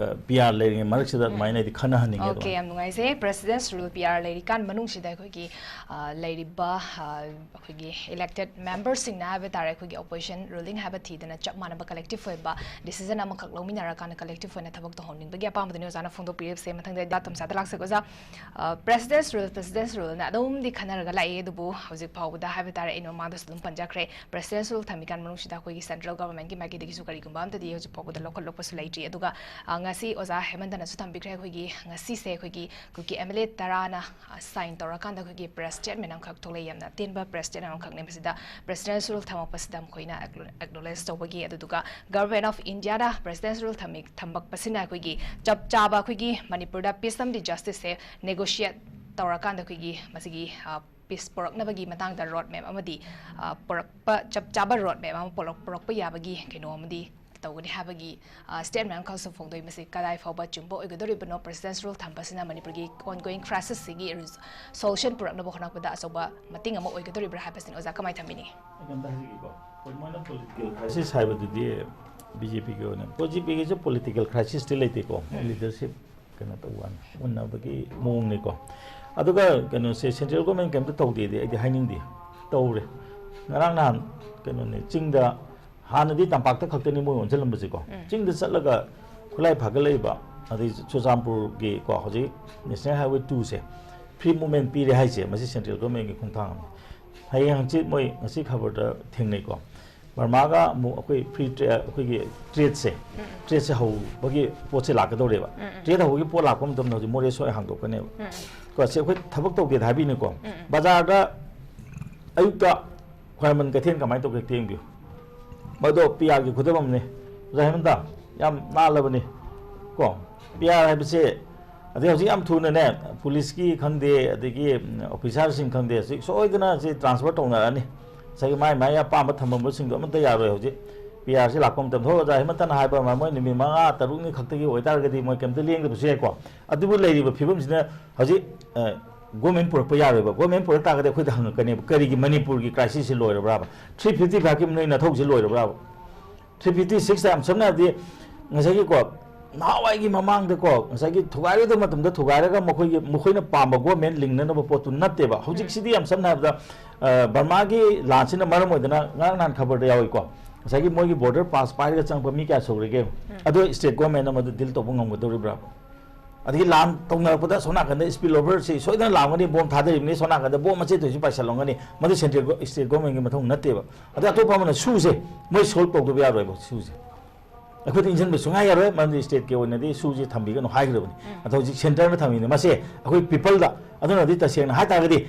ꯄꯤ ꯑꯥꯔ ꯂꯩꯔꯤꯉꯩ ꯃꯔꯛꯁꯤꯗ ꯑꯗꯨꯃꯥꯏꯅ ꯑꯩꯗꯤ ꯈꯟꯅꯍꯟꯅꯤꯡꯉꯦ꯫ ꯑꯣꯀꯦ, ꯌꯥꯝ ꯅꯨꯡꯉꯥꯏꯖꯩ꯫ President's Rule, ꯄꯤ ꯑꯥꯔ ꯂꯩꯔꯤꯀꯥꯟ ꯃꯅꯨꯡꯁꯤꯗ ꯑꯩꯈꯣꯏꯒꯤ ꯑ, ꯂꯩꯔꯤꯕ ꯑ, ꯑꯩꯈꯣꯏꯒꯤ elected memberꯁꯤꯡꯅ ꯍꯥꯏꯕ ꯇꯥꯔꯦ, ꯑꯩꯈꯣꯏꯒꯤ opposition ruling ꯍꯥꯏꯕ ꯊꯤꯗꯅ ꯆꯞ ꯃꯥꯟꯅꯕ collective ꯑꯣꯏꯕ decision ꯑꯃꯈꯛ ꯂꯧꯃꯤꯟꯅꯔꯀꯥꯟꯗ collective ꯑꯣꯏꯅ ꯊꯕꯛ ꯇꯧꯍꯟꯅꯤꯡꯕꯒꯤ ꯑꯄꯥꯝꯕꯗꯨꯅꯤ ꯑꯣꯖꯥꯅ ꯐꯣꯡꯗꯣꯛꯄꯤꯔꯤꯕꯁꯦ꯫ ꯃꯊꯪꯗ ꯇꯝꯁꯥꯗ ꯂꯥꯛꯆꯒꯦ ꯑꯣꯖꯥ꯫ ꯑ, President's Rule, President's Ruleꯅ ꯑꯗꯨꯝꯗꯤ ꯈꯟꯅꯔꯒ ꯂꯥꯛꯏ, ꯑꯗꯨꯕꯨ ꯍꯧꯖꯤꯛ ꯐꯥꯎꯕꯗ ꯍꯥꯏꯕ ꯇꯥꯔꯦ, ꯑꯩꯅ ꯃꯃꯥꯡꯗꯁꯨ ꯑꯗꯨꯝ ꯄꯟꯖꯈ꯭ꯔꯦ, President's Rule ꯊꯝꯃꯤꯀꯥꯟ ꯃꯅꯨꯡꯁꯤꯗ ꯑꯩꯈꯣꯏꯒꯤ central governmentꯀꯤ ꯃꯥꯏꯀꯩꯗꯒꯤꯁꯨ ꯀꯔꯤꯒꯨꯝꯕ ꯑꯝꯇꯗꯤ ꯍꯧꯖꯤꯛ ꯐꯥꯎꯕꯗ ꯂꯧꯈꯠꯂꯛꯄꯁꯨ ꯂꯩꯇ꯭ꯔꯤ꯫ ꯑꯗꯨꯒ ꯑ, ꯉꯁꯤ ꯑꯣꯖꯥ ꯍꯦꯃꯟꯇꯅꯁꯨ ꯊꯝꯕꯤꯈ꯭ꯔꯦ, ꯑꯩꯈꯣꯏꯒꯤ ꯉꯁꯤꯁꯦ ꯑꯩꯈꯣꯏꯒꯤ ꯀꯨꯀꯤ MLA ꯇꯔꯥꯅ sign ꯇꯧꯔꯀꯥꯟꯗ ꯑꯩꯈꯣꯏꯒꯤ press statement ꯑꯃꯈꯛ ꯊꯣꯛꯂꯛꯏ, ꯌꯥꯝꯅ ꯑꯇꯦꯟꯕ press statement ꯑꯃꯈꯛꯅꯦ꯫ ꯃꯁꯤꯗ President's Rule ꯊꯝꯃꯛꯄꯁꯤꯗ ꯃꯈꯣꯏꯅ acknowledge ꯇꯧꯕꯒꯤ, ꯑꯗꯨꯗꯨꯒ Government of Indiaꯅ President's Rule ꯊꯝꯃꯤ, ꯊꯝꯃꯛꯄꯁꯤꯅ ꯑꯩꯈꯣꯏꯒꯤ ꯆꯞ ꯆꯥꯕ ꯑꯩꯈꯣꯏꯒꯤ ꯃꯅꯤꯄꯨꯔꯗ peace ꯑꯃꯗꯤ justiceꯁꯦ negotiate ꯇꯧꯔꯀꯥꯟꯗ ꯑꯩꯈꯣꯏꯒꯤ ꯃꯁꯤꯒꯤ, ꯑ, peace ꯄꯨꯔꯛꯅꯕꯒꯤ ꯃꯇꯥꯡꯗ road map ꯑꯃꯗꯤ, ꯑ, ꯄꯨꯔꯛꯄ, ꯆꯞ ꯆꯥꯕ road map ꯑꯃ ꯄꯨꯔꯛ-, ꯄꯨꯔꯛꯄ ꯌꯥꯕꯒꯤ ꯀꯩꯅꯣ ꯑꯃꯗꯤ ꯇꯧꯒꯅꯤ ꯍꯥꯏꯕꯒꯤ, ꯑ, statement ꯑꯃꯈꯛꯁꯨ ꯐꯣꯡꯗꯣꯛꯏ꯫ ꯃꯁꯤ ꯀꯗꯥꯏ ꯐꯥꯎꯕ ꯆꯨꯝꯕ ꯑꯣꯏꯒꯗꯧꯔꯤꯕꯅꯣ? President's Rule ꯊꯝꯕꯁꯤꯅ ꯃꯅꯤꯄꯨꯔꯒꯤ ongoing crisisꯁꯤꯒꯤ res-, solution ꯄꯨꯔꯛꯅꯕ ꯍꯣꯠꯅꯔꯛꯄꯗ ꯑꯆꯧꯕ ꯃꯇꯦꯡ ꯑꯃ ꯑꯣꯏꯒꯗꯧꯔꯤꯕ꯭ꯔꯥ ꯍꯥꯏꯕꯁꯤꯅꯤ꯫ ꯑꯣꯖꯥ, ꯀꯃꯥꯏꯅ ꯊꯝꯕꯤꯅꯤꯡꯉꯤ? ꯑꯩ ꯀꯩꯝꯇ ꯍꯥꯏꯖꯒꯦꯀꯣ꯫ ꯍꯣꯏ, ꯃꯣꯏꯅ political crisis ꯍꯥꯏꯕꯗꯨꯗꯤ BJPꯒꯤ ꯑꯣꯏꯅ, BJPꯒꯤꯁꯨ political crisisꯇꯤ ꯂꯩꯇꯦꯀꯣ, leadership ꯀꯩꯅꯣ ꯇꯧꯕ ꯋꯥꯅꯤ, ꯎꯟꯅꯕꯒꯤ ꯃꯑꯣꯡꯅꯤꯀꯣ꯫ ꯑꯗꯨꯒ ꯀꯩꯅꯣꯁꯦ, central government ꯀꯩꯝꯇ ꯇꯧꯗꯦꯗꯤ ꯑꯩꯗꯤ ꯍꯥꯏꯅꯤꯡꯗꯦ꯫ ꯇꯧꯔꯦ꯫ ꯉꯔꯥꯡ ꯅꯍꯥꯟ ꯀꯩꯅꯣꯅꯦ, ꯆꯤꯡꯗ, ꯍꯥꯟꯅꯗꯤ ꯇꯝꯄꯥꯛꯇ ꯈꯛꯇꯅꯤ ꯃꯣꯏ ꯑꯣꯟꯁꯤꯜꯂꯝꯕꯁꯦꯀꯣ꯫ ꯆꯤꯡꯗ ꯆꯠꯂꯒ ꯈꯨꯠꯂꯥꯏ ꯐꯥꯒꯠꯂꯛꯏꯕ, ꯑꯗꯩ ꯆꯨꯔꯆꯥꯟꯄꯨꯔꯒꯤꯀꯣ, ꯍꯧꯖꯤꯛ National Highway twoꯁꯦ free movement ꯄꯤꯔꯦ ꯍꯥꯏꯁꯦ, ꯃꯁꯤ central governmentꯀꯤ ꯈꯣꯡꯊꯥꯡ ꯑꯃꯅꯤ꯫ ꯍꯌꯦꯡ ꯍꯪꯆꯤꯠ ꯃꯣꯏ ꯉꯁꯤ ꯈꯕꯔꯗ ꯊꯦꯡꯅꯩꯀꯣ, ꯕꯔꯃꯥꯒ ꯑꯃꯨꯛ ꯑꯩꯈꯣꯏ free tra-, ꯑꯩꯈꯣꯏꯒꯤ tradeꯁꯦ, tradeꯁꯦ ꯍꯧꯕꯒꯤ ꯄꯣꯠꯁꯦ ꯂꯥꯛꯀꯗꯧꯔꯦꯕ꯫ Trade ꯍꯧꯕꯒꯤ ꯄꯣꯠ ꯂꯥꯛꯄ ꯃꯇꯝꯗ ꯍꯧꯖꯤꯛ ꯃꯣꯔꯦꯁꯨ ꯑꯩ ꯍꯥꯡꯗꯣꯛꯀꯅꯦꯕ꯫ ꯀꯣ, ꯁꯤ ꯑꯩꯈꯣꯏ ꯊꯕꯛ ꯇꯧꯗꯦꯗ ꯍꯥꯏꯕꯤꯅꯤꯀꯣ꯫ ꯕꯖꯥꯔꯗ ꯑꯌꯨꯛꯇ ꯈ꯭ꯋꯥꯏꯔꯝꯕꯟ ꯀꯩꯊꯦꯜ ꯀꯃꯥꯏꯅ ꯇꯧꯒꯦ ꯍꯦꯛꯇ ꯌꯦꯡꯕꯤꯌꯨ꯫ ꯃꯗꯣ ꯄꯤ ꯑꯥꯔꯒꯤ ꯈꯨꯗꯝ ꯑꯃꯅꯤ꯫ ꯑꯣꯖꯥ ꯍꯦꯃꯟꯇ, ꯌꯥꯝ ꯅꯥꯜꯂꯕꯅꯤ ꯀꯣ꯫ ꯄꯤ ꯑꯥꯔ ꯍꯥꯏꯕꯁꯦ, ꯑꯗꯩ ꯍꯧꯖꯤꯛ ꯌꯥꯝ ꯊꯨꯅꯅꯦ, ꯄꯨꯂꯤꯁꯀꯤ ꯈꯪꯗꯦ, ꯑꯗꯒꯤ, ꯎꯝ, officerꯁꯤꯡ ꯈꯪꯗꯦ, ꯍꯧꯖꯤꯛ ꯁꯣꯏꯗꯅ ꯁꯤ transfer ꯇꯧꯅꯔꯛꯑꯅꯤ꯫ ꯉꯁꯥꯏꯒꯤ ꯃꯥꯏ ꯃꯥꯏ ꯑꯄꯥꯝꯕ ꯊꯝꯃꯝꯕꯁꯤꯡꯗꯣ ꯑꯃꯠꯇ ꯌꯥꯔꯣꯏ ꯍꯧꯖꯤꯛ꯫ ꯄꯤ ꯑꯥꯔꯁꯤ ꯂꯥꯛꯄ ꯃꯇꯝꯗ, ꯍꯣꯏ, ꯑꯣꯖꯥ ꯍꯦꯃꯟꯇꯅ ꯍꯥꯏꯕ ꯑꯃ, ꯃꯣꯏ ꯅꯨꯃꯤꯠ ꯃꯉꯥ ꯇꯔꯨꯛꯅꯤ ꯈꯛꯇꯒꯤ ꯑꯣꯏꯇꯥꯔꯒꯗꯤ ꯃꯣꯏ ꯀꯩꯝꯇ ꯂꯦꯡꯗꯕꯁꯨ ꯌꯥꯏꯀꯣ꯫ ꯑꯗꯨꯕꯨ ꯂꯩꯔꯤꯕ ꯐꯤꯕꯝꯁꯤꯅ ꯍꯧꯖꯤꯛ, ꯑ, government ꯄꯨꯔꯛꯄ ꯌꯥꯔꯣꯏꯕ꯫ Government ꯄꯨꯔꯛ ꯇꯥꯔꯒꯗꯤ ꯑꯩꯈꯣꯏꯗ ꯍꯪꯉꯛꯀꯅꯦꯕ, "ꯀꯔꯤꯒꯤ ꯃꯅꯤꯄꯨꯔꯒꯤ crisisꯁꯤ ꯂꯣꯏꯔꯕ꯭ꯔꯥꯕ? Three fifty fiveꯀꯤ ꯅꯣꯏ ꯅꯊꯧꯁꯤ ꯂꯣꯏꯔꯕ꯭ꯔꯥꯕ?" Three fifty six ꯌꯥꯝ ꯁꯝꯅ ꯍꯥꯏꯔꯕꯗꯤ, ꯉꯁꯥꯏꯒꯤꯀꯣ, ꯅꯍꯥꯟꯋꯥꯏꯒꯤ ꯃꯃꯥꯡꯗꯀꯣ, ꯉꯁꯥꯏꯒꯤ ꯊꯨꯒꯥꯏꯔꯣꯏꯗꯕ ꯃꯇꯝꯗ ꯊꯨꯒꯥꯏꯔꯒ ꯃꯈꯣꯏꯒꯤ, ꯃꯈꯣꯏꯅ ꯄꯥꯝꯕ ꯒꯣꯔꯃꯦꯟ ꯂꯤꯡꯅꯅꯕ ꯄꯣꯠꯇꯨ ꯅꯠꯇꯦꯕ꯫ ꯍꯧꯖꯤꯛꯁꯤꯗꯤ ꯌꯥꯝ ꯁꯝꯅ ꯍꯥꯏꯔꯕꯗ, ꯑ, ꯕꯔꯃꯥꯒꯤ ꯂꯥꯟꯁꯤꯅ ꯃꯔꯝ ꯑꯣꯏꯗꯅ ꯉꯔꯥꯡ ꯅꯍꯥꯟ ꯈꯕꯔꯗ ꯌꯥꯎꯏꯀꯣ, ꯉꯁꯥꯏꯒꯤ ꯃꯣꯏꯒꯤ ꯕꯣꯔꯗꯔ ꯄꯥꯁ ꯄꯥꯏꯔꯒ ꯆꯪꯉꯛꯄ ꯃꯤ ꯀꯌꯥ ꯁꯨꯈ꯭ꯔꯒꯦ? ꯑꯗꯣ ꯁ꯭ꯇꯦꯠ ꯒꯣꯔꯃꯦꯟꯅ ꯃꯗꯨ ꯗꯤꯜ ꯇꯧꯕ ꯉꯝꯒꯗꯧꯔꯤꯕ꯭ꯔꯥ? ꯑꯗꯒꯤ ꯂꯥꯟ ꯇꯧꯅꯔꯛꯄꯗ ꯑꯁꯣꯝ ꯅꯥꯀꯟꯗ ꯁ꯭ꯄꯤꯜ ꯑꯣꯚꯔꯁꯤ ꯁꯣꯏꯗꯅ ꯂꯥꯛꯂꯝꯒꯅꯤ, ꯕꯣꯝ ꯊꯥꯗꯔꯤꯕꯅꯤ, ꯁꯣꯝ ꯅꯥꯀꯟꯗ ꯕꯣꯝ ꯃꯆꯦꯠꯇ ꯑꯣꯏꯁꯨ ꯄꯥꯏꯁꯜꯂꯝꯒꯅꯤ, ꯃꯗꯨ ꯁꯦꯟꯇ꯭ꯔꯦꯜ ꯒꯣ-, ꯁ꯭ꯇꯦꯠ ꯒꯣꯔꯃꯦꯟꯒꯤ ꯃꯊꯧ ꯅꯠꯇꯦꯕ꯫ ꯑꯗ ꯑꯇꯣꯞꯄ ꯑꯃꯅ ꯁꯨꯁꯦ, ꯃꯣꯏ ꯁꯣꯜꯕ ꯇꯧꯗꯕ ꯌꯥꯔꯣꯏꯕ ꯁꯨꯁꯦ꯫ ꯑꯩꯈꯣꯏꯗ ꯏꯟꯁꯤꯟꯕ ꯁꯨꯡꯌꯥ ꯌꯥꯔꯣꯏ, ꯃꯔꯝꯗꯤ ꯁ꯭ꯇꯦꯠꯀꯤ ꯑꯣꯏꯅꯗꯤ ꯁꯨꯁꯦ ꯊꯝꯕꯤꯒꯅꯨ ꯍꯥꯏꯈ꯭ꯔꯕꯅꯤ꯫ ꯑꯗꯣ ꯍꯧꯖꯤꯛ ꯁꯦꯟꯇꯔꯅ ꯊꯝꯃꯤꯅꯦ ꯃꯁꯦ ꯑꯩꯈꯣꯏ ꯄꯤꯄꯜꯗ꯫ ꯑꯗꯨꯅꯗꯤ ꯇꯁꯦꯡꯅ ꯍꯥꯏ ꯇꯥꯔꯒꯗꯤ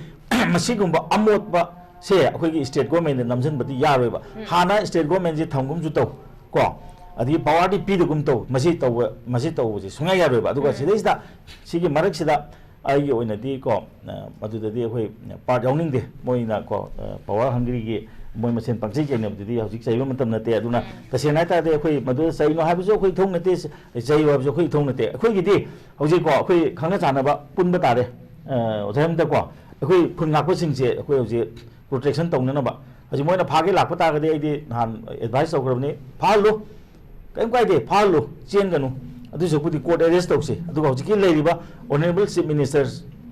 ꯃꯁꯤꯒꯨꯝꯕ ꯑꯃꯣꯠꯄꯁꯦ ꯑꯩꯈꯣꯏꯒꯤ ꯁ꯭ꯇꯦꯠ ꯒꯣꯔꯃꯦꯟꯗ ꯅꯝꯁꯤꯟꯕꯗꯤ ꯌꯥꯔꯣꯏꯕ꯫ ꯍꯥꯟꯅ ꯁ꯭ꯇꯦꯠ ꯒꯣꯔꯃꯦꯟꯁꯦ ꯊꯝꯒꯨꯝꯁꯨ ꯇꯧ, ꯀꯣ, ꯑꯗꯒꯤ ꯄꯋꯥꯔꯗꯤ ꯄꯤꯗꯒꯨꯝ ꯇꯧ, ꯃꯁꯤ ꯇꯧꯕ, ꯃꯁꯤ ꯇꯧꯕꯁꯦ ꯁꯨꯡꯌꯥ ꯌꯥꯔꯣꯏꯕ꯫ ꯑꯗꯨꯒ ꯁꯤꯗꯩꯁꯤꯗ ꯁꯤꯒꯤ ꯃꯔꯛꯁꯤꯗ ꯑꯩꯒꯤ ꯑꯣꯏꯅꯗꯤ ꯀꯣ, ꯑ, ꯃꯗꯨꯗꯗꯤ ꯑꯩꯈꯣꯏ ꯄꯥꯔꯠ ꯌꯥꯎꯅꯤꯡꯗꯦ꯫ ꯃꯣꯏꯅ ꯀꯣ, ꯑ, ꯄꯋꯥꯔ ꯍꯪꯒ꯭ꯔꯤꯒꯤ ꯃꯣꯏ ꯃꯁꯦꯟ ꯄꯪꯆꯩ ꯆꯩꯅꯕꯗꯨꯗꯤ ꯍꯧꯖꯤꯛ ꯆꯩꯕ ꯃꯇꯝ ꯅꯠꯇꯦ꯫ ꯑꯗꯨꯅ ꯇꯁꯦꯡꯅ ꯍꯥꯏ ꯇꯥꯔꯗꯤ ꯑꯩꯈꯣꯏ ꯃꯗꯨꯗ ꯆꯩꯅꯣ ꯍꯥꯏꯕꯁꯨ ꯑꯩꯈꯣꯏ ꯏꯊꯧ ꯅꯠꯇꯦ, ꯆꯩꯌꯨ ꯍꯥꯏꯕꯁꯨ ꯑꯩꯈꯣꯏ ꯏꯊꯧ ꯅꯠꯇꯦ꯫ ꯑꯩꯈꯣꯏꯒꯤꯗꯤ ꯍꯧꯖꯤꯛ ꯀꯣ, ꯑꯩꯈꯣꯏ ꯈꯪꯅ ꯆꯥꯟꯅꯕ ꯄꯨꯟꯕ ꯇꯥꯔꯦ꯫ ꯑ, ꯑꯣꯖꯥ ꯍꯦꯃꯟꯇ ꯀꯣ, ꯑꯩꯈꯣꯏ ꯈꯨꯟ ꯉꯥꯛꯄꯁꯤꯡꯁꯦ ꯑꯩꯈꯣꯏ ꯍꯧꯖꯤꯛ ꯄ꯭ꯔꯣꯇꯦꯛꯁꯟ ꯇꯧꯅꯅꯕ꯫ ꯍꯧꯖꯤꯛ ꯃꯣꯏꯅ ꯐꯥꯒꯦ ꯂꯥꯛꯄ ꯇꯥꯔꯒꯗꯤ ꯑꯩꯗꯤ ꯅꯍꯥꯟ ꯑꯦꯗꯚꯥꯏꯁ ꯇꯧꯈ꯭ꯔꯕꯅꯤ, ꯐꯥꯍꯜꯂꯨ, ꯀꯔꯤꯝ ꯀꯥꯏꯗꯦ, ꯐꯥꯍꯜꯂꯨ, ꯆꯦꯟꯒꯅꯨ꯫ ꯑꯗꯨ ꯁꯔꯨꯛꯄꯨꯗꯤ ꯀꯣꯔꯠ ꯑꯦꯔꯦꯁ ꯇꯧꯁꯤ꯫ ꯑꯗꯨꯒ ꯍꯧꯖꯤꯛꯀꯤ ꯂꯩꯔꯤꯕ ꯑꯣꯅꯔꯦꯕꯜ ꯆꯤꯐ ꯃꯤꯅꯤꯁꯇꯔ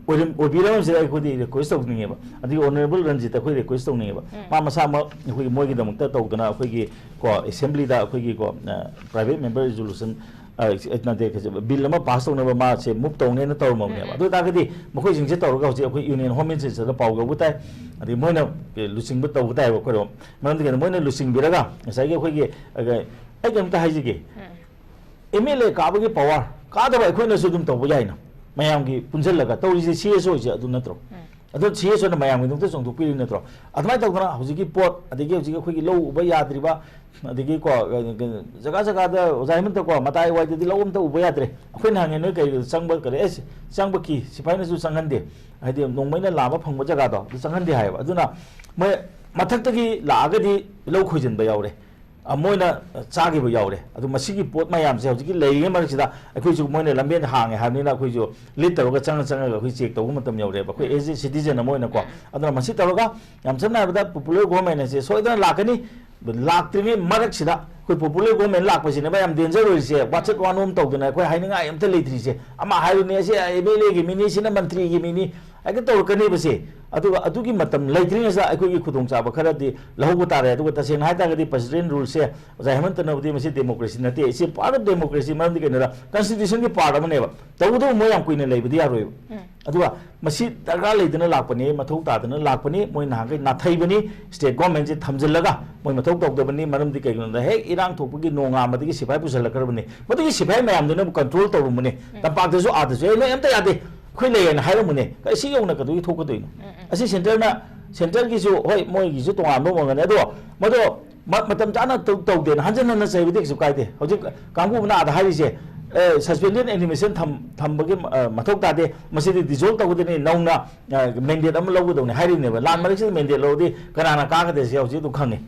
ꯑꯣꯏꯔꯝ-, ꯑꯣꯏꯕꯤꯔꯝꯕꯁꯤꯗ ꯑꯩꯈꯣꯏꯗꯤ ꯔꯤꯀ꯭ꯋꯦꯁ ꯇꯧꯅꯤꯡꯉꯦꯕ꯫ ꯑꯗꯒꯤ ꯑꯣꯅꯔꯦꯕꯜ ꯔꯟꯖꯤꯠꯇ ꯑꯩꯈꯣꯏ ꯔꯤꯀ꯭ꯋꯦꯁ ꯇꯧꯅꯤꯡꯉꯦꯕ꯫ ꯃꯥ ꯃꯁꯥꯃꯛ ꯑꯩꯈꯣꯏꯒꯤ ꯃꯣꯏꯒꯤꯗꯃꯛꯇ ꯇꯧꯗꯅ ꯑꯩꯈꯣꯏꯒꯤ ꯀꯣ, ꯑꯦꯁꯦꯝꯕ꯭ꯂꯤꯗ ꯑꯩꯈꯣꯏꯒꯤ ꯀꯣ, ꯑ, ꯄ꯭ꯔꯥꯏꯚꯦꯠ ꯃꯦꯝꯕꯔ ꯔꯤꯖꯣꯂꯨꯁꯟ, ꯑ, ꯅꯠꯇꯦ, ꯕꯤꯜ ꯑꯃ ꯄꯥꯁ ꯇꯧꯅꯕ ꯃꯥꯁꯦ ꯃꯨꯚ ꯇꯧꯅꯦꯅ ꯇꯧꯔꯝꯃꯕꯅꯦꯕ꯫ ꯑꯗꯨ ꯑꯣꯏꯇꯥꯔꯒꯗꯤ ꯃꯈꯣꯏꯁꯤꯡꯁꯦ ꯇꯧꯔꯒ ꯍꯧꯖꯤꯛ ꯑꯩꯈꯣꯏ ꯌꯨꯅꯤꯌꯟ ꯍꯣꯝ ꯃꯤꯅꯤꯁꯇꯔꯗ ꯄꯥꯎ ꯌꯧꯕ ꯇꯥꯏ, ꯑꯗꯒꯤ ꯃꯣꯏꯅ ꯂꯨꯆꯤꯡꯕ ꯇꯧꯕ ꯇꯥꯏꯕ ꯑꯩꯈꯣꯏꯔꯣꯝ꯫ ꯃꯔꯝꯗꯤ ꯀꯩꯅꯣ, ꯃꯣꯏꯅ ꯂꯨꯆꯤꯡꯕꯤꯔꯒ ꯉꯁꯥꯏꯒꯤ ꯑꯩꯈꯣꯏꯒꯤ, ꯑ, ꯑꯩ ꯀꯩꯅꯣꯝꯇ ꯍꯥꯏꯖꯒꯦ, ꯑꯦꯝ ꯑꯦꯜ ꯑꯦ ꯀꯥꯕꯒꯤ ꯄꯋꯥꯔ ꯀꯥꯗꯕ ꯑꯩꯈꯣꯏꯅꯁꯨ ꯑꯗꯨꯝ ꯇꯧꯕ ꯌꯥꯏꯅ, ꯃꯌꯥꯝꯒꯤ ꯄꯨꯟꯁꯤꯜꯂꯒ ꯇꯧꯔꯤꯁꯦ ꯁꯤ ꯑꯦꯁ ꯑꯣꯁꯦ ꯑꯗꯨ ꯅꯠꯇ꯭ꯔꯣ? ꯑꯗꯣ ꯁꯤ ꯑꯦꯁ ꯑꯣꯅ ꯃꯌꯥꯝꯒꯤꯗꯃꯛꯇ ꯆꯣꯡꯊꯣꯛꯄꯤꯔꯤ ꯅꯠꯇ꯭ꯔꯣ? ꯑꯗꯨꯃꯥꯏꯅ ꯇꯧꯗꯅ ꯍꯧꯖꯤꯛꯀꯤ ꯄꯣꯠ, ꯑꯗꯒꯤ ꯍꯧꯖꯤꯛ ꯑꯩꯈꯣꯏꯒꯤ ꯂꯧ ꯎꯕ ꯌꯥꯗ꯭ꯔꯤꯕ, ꯑꯗꯒꯤ ꯀꯣ, ꯖꯒꯥ ꯖꯒꯥꯗ ꯑꯣꯖꯥ ꯍꯦꯃꯟꯇ ꯀꯣ, ꯃꯇꯥꯏ ꯋꯥꯏꯗꯗꯤ ꯂꯧ ꯑꯝꯇ ꯎꯕ ꯌꯥꯗ꯭ꯔꯦ꯫ ꯑꯩꯈꯣꯏꯅ ꯍꯪꯉꯦ, "ꯅꯣꯏ ꯀꯩ ꯆꯪꯕ ꯀꯔꯤ?" "ꯑꯦꯁ, ꯆꯪꯕ ꯀꯤ, ꯁꯤꯐꯥꯏꯅꯁꯨ ꯆꯪꯍꯟꯗꯦ, ꯍꯥꯏꯗꯤ ꯅꯣꯡꯃꯩꯅ ꯂꯥꯝꯕ ꯐꯪꯕ ꯖꯒꯥꯗꯣ ꯑꯗꯨ ꯆꯪꯍꯟꯗꯦ" ꯍꯥꯏꯌꯦꯕ꯫ ꯑꯗꯨꯅ ꯃꯣꯏ ꯃꯊꯛꯇꯒꯤ ꯂꯥꯛꯑꯒꯗꯤ ꯂꯧ ꯈꯣꯏꯖꯤꯟꯕ ꯌꯥꯎꯔꯦ, ꯑ, ꯃꯣꯏꯅ ꯆꯥꯈꯤꯕ ꯌꯥꯎꯔꯦ꯫ ꯑꯗꯨ ꯃꯁꯤꯒꯤ ꯄꯣꯠ ꯃꯌꯥꯝꯁꯦ ꯍꯧꯖꯤꯛꯀꯤ ꯂꯩꯔꯤꯉꯩ ꯃꯔꯛꯁꯤꯗ ꯑꯩꯈꯣꯏꯁꯨ ꯃꯣꯏꯅ ꯂꯝꯕꯦꯟ ꯍꯥꯡꯉꯦ ꯍꯥꯏꯕꯅꯤꯅ ꯑꯩꯈꯣꯏꯁꯨ ꯂꯤꯠ ꯇꯧꯔꯒ ꯆꯪꯉ ꯆꯪꯉꯒ ꯑꯩꯈꯣꯏ ꯆꯦꯛ ꯇꯧꯕ ꯃꯇꯝ ꯌꯧꯔꯦꯕ꯫ ꯑꯩꯈꯣꯏ as a citizen ꯑꯃ ꯑꯣꯏꯅꯀꯣ꯫ ꯑꯗꯨꯅ ꯃꯁꯤ ꯇꯧꯔꯒ ꯌꯥꯝ ꯁꯝꯅ ꯍꯥꯏꯔꯕꯗ popular government ꯑꯁꯦ ꯁꯣꯏꯗꯅ ꯂꯥꯛꯀꯅꯤ꯫ ꯂꯥꯛꯇ꯭ꯔꯤꯉꯩ ꯃꯔꯛꯁꯤꯗ ꯑꯩꯈꯣꯏ popular government ꯂꯥꯛꯄꯁꯤꯅꯦꯕ ꯌꯥꯝ danger ꯑꯣꯏꯔꯤꯁꯦ꯫ ꯋꯥꯆꯠ ꯋꯥꯅꯣꯝ ꯇꯧꯗꯅ ꯑꯩꯈꯣꯏ ꯍꯥꯏꯅꯤꯡꯉꯥꯏ ꯑꯝꯇ ꯂꯩꯇ꯭ꯔꯤꯁꯦ꯫ ꯑꯃ ꯍꯥꯏꯔꯨꯅꯦ, ꯑꯁꯤ MLA ꯒꯤ ꯃꯤꯅꯤ, ꯁꯤꯅ ꯃꯟꯇ꯭ꯔꯤꯒꯤ ꯃꯤꯅꯤ, ꯍꯦꯛꯇ ꯇꯧꯔꯛꯀꯅꯦꯕꯁꯦ꯫ ꯑꯗꯨꯒ ꯑꯗꯨꯒꯤ ꯃꯇꯝ ꯂꯩꯇ꯭ꯔꯤꯉꯩꯗ ꯑꯩꯈꯣꯏꯒꯤ ꯈꯨꯗꯣꯡꯆꯥꯕ ꯈꯔꯗꯤ ꯂꯧꯍꯧꯕ ꯇꯥꯔꯦ꯫ ꯑꯗꯨꯒ ꯇꯁꯦꯡꯅ ꯍꯥꯏ ꯇꯥꯔꯒꯗꯤ president rule ꯁꯦ ꯑꯣꯖꯥ ꯍꯦꯃꯟꯇꯅꯕꯨꯗꯤ ꯃꯁꯤ democracy ꯅꯠꯇꯦ, ꯁꯤ part of democracy꯫ ꯃꯔꯝꯗꯤ ꯀꯩꯅꯣꯗ constitution ꯒꯤ part ꯑꯃꯅꯦꯕ꯫ ꯇꯧꯕꯇꯕꯨ ꯃꯣꯏ ꯌꯥꯝ ꯀꯨꯏꯅ ꯂꯩꯕꯗꯤ ꯌꯥꯔꯣꯏꯕ꯫ ꯑꯗꯨꯒ ꯃꯁꯤ ꯗꯔꯀꯥꯔ ꯂꯩꯗꯅ ꯂꯥꯛꯄꯅꯤ, ꯃꯊꯧ ꯇꯥꯗꯅ ꯂꯥꯛꯄꯅꯤ, ꯃꯣꯏ ꯅꯍꯥꯟꯈꯩ ꯅꯥꯊꯩꯕꯅꯤ꯫ State government ꯁꯦ ꯊꯝꯖꯤꯜꯂꯒ ꯃꯣꯏ ꯃꯊꯧ ꯇꯧꯗꯕꯅꯤ꯫ ꯃꯔꯝꯗꯤ ꯀꯩꯒꯤꯅꯣꯗ ꯍꯦꯛ ꯏꯔꯥꯡ ꯊꯣꯛꯄꯒꯤ ꯅꯣꯡꯉꯥꯟꯕꯗꯒꯤ ꯁꯤꯐꯥꯏ ꯄꯨꯁꯜꯂꯛꯈ꯭ꯔꯕꯅꯤ꯫ ꯃꯗꯨꯒꯤ ꯁꯤꯐꯥꯏ ꯃꯌꯥꯝꯗꯨꯅꯕꯨ control ꯇꯧꯔꯝꯕꯅꯤ꯫ ꯇꯝꯄꯥꯛꯇꯁꯨ ꯑꯥꯗꯁꯨ, "ꯑꯦ, ꯅꯣꯏ ꯑꯝꯇ ꯌꯥꯗꯦ, ꯑꯩꯈꯣꯏ ꯂꯩꯌꯦꯅ" ꯍꯥꯏꯔꯝꯕꯅꯦ꯫ ꯀꯩ ꯁꯤ ꯌꯧꯅ ꯀꯩꯗꯧꯕꯒꯤ ꯊꯣꯛꯀꯗꯣꯏꯅꯣ? ꯑꯁꯤ centre ꯅ, centre ꯒꯤꯁꯨ, ꯍꯣꯏ, ꯃꯣꯏꯒꯤꯁꯨ ꯇꯣꯉꯥꯟꯕ ꯑꯣꯏꯔꯝꯒꯅꯤ, ꯑꯗꯣ ꯃꯗꯣ ꯃ-, ꯃꯇꯝ ꯆꯥꯅ ꯇꯧ-, ꯇꯧꯗꯦꯅ ꯍꯟꯖꯟ ꯍꯟꯅ ꯆꯩꯕꯗꯤ ꯀꯩꯁꯨ ꯀꯥꯏꯗꯦ꯫ ꯍꯧꯖꯤꯛ ꯀꯥꯡꯕꯨ ꯑꯃꯅ ꯑꯥꯗ ꯍꯥꯏꯔꯤꯁꯦ, ꯑꯦ, suspended animation ꯊꯝ-, ꯊꯝꯕꯒꯤ, ꯑ, ꯃꯊꯧ ꯇꯥꯗꯦ, ꯃꯁꯤꯗꯤ dissolve ꯇꯧꯒꯗꯕꯅꯤ, ꯅꯧꯅ, ꯑ, mandate ꯑꯃ ꯂꯧꯒꯗꯧꯅꯤ ꯍꯥꯏꯔꯤꯕꯅꯦꯕ꯫ ꯂꯥꯟ ꯃꯔꯛꯁꯤꯗ mandate ꯂꯧꯔꯗꯤ ꯀꯅꯥꯅ ꯀꯥꯒꯗꯣꯏꯁꯦ ꯍꯧꯖꯤꯛ ꯑꯗꯨꯝ ꯈꯪꯉꯤ꯫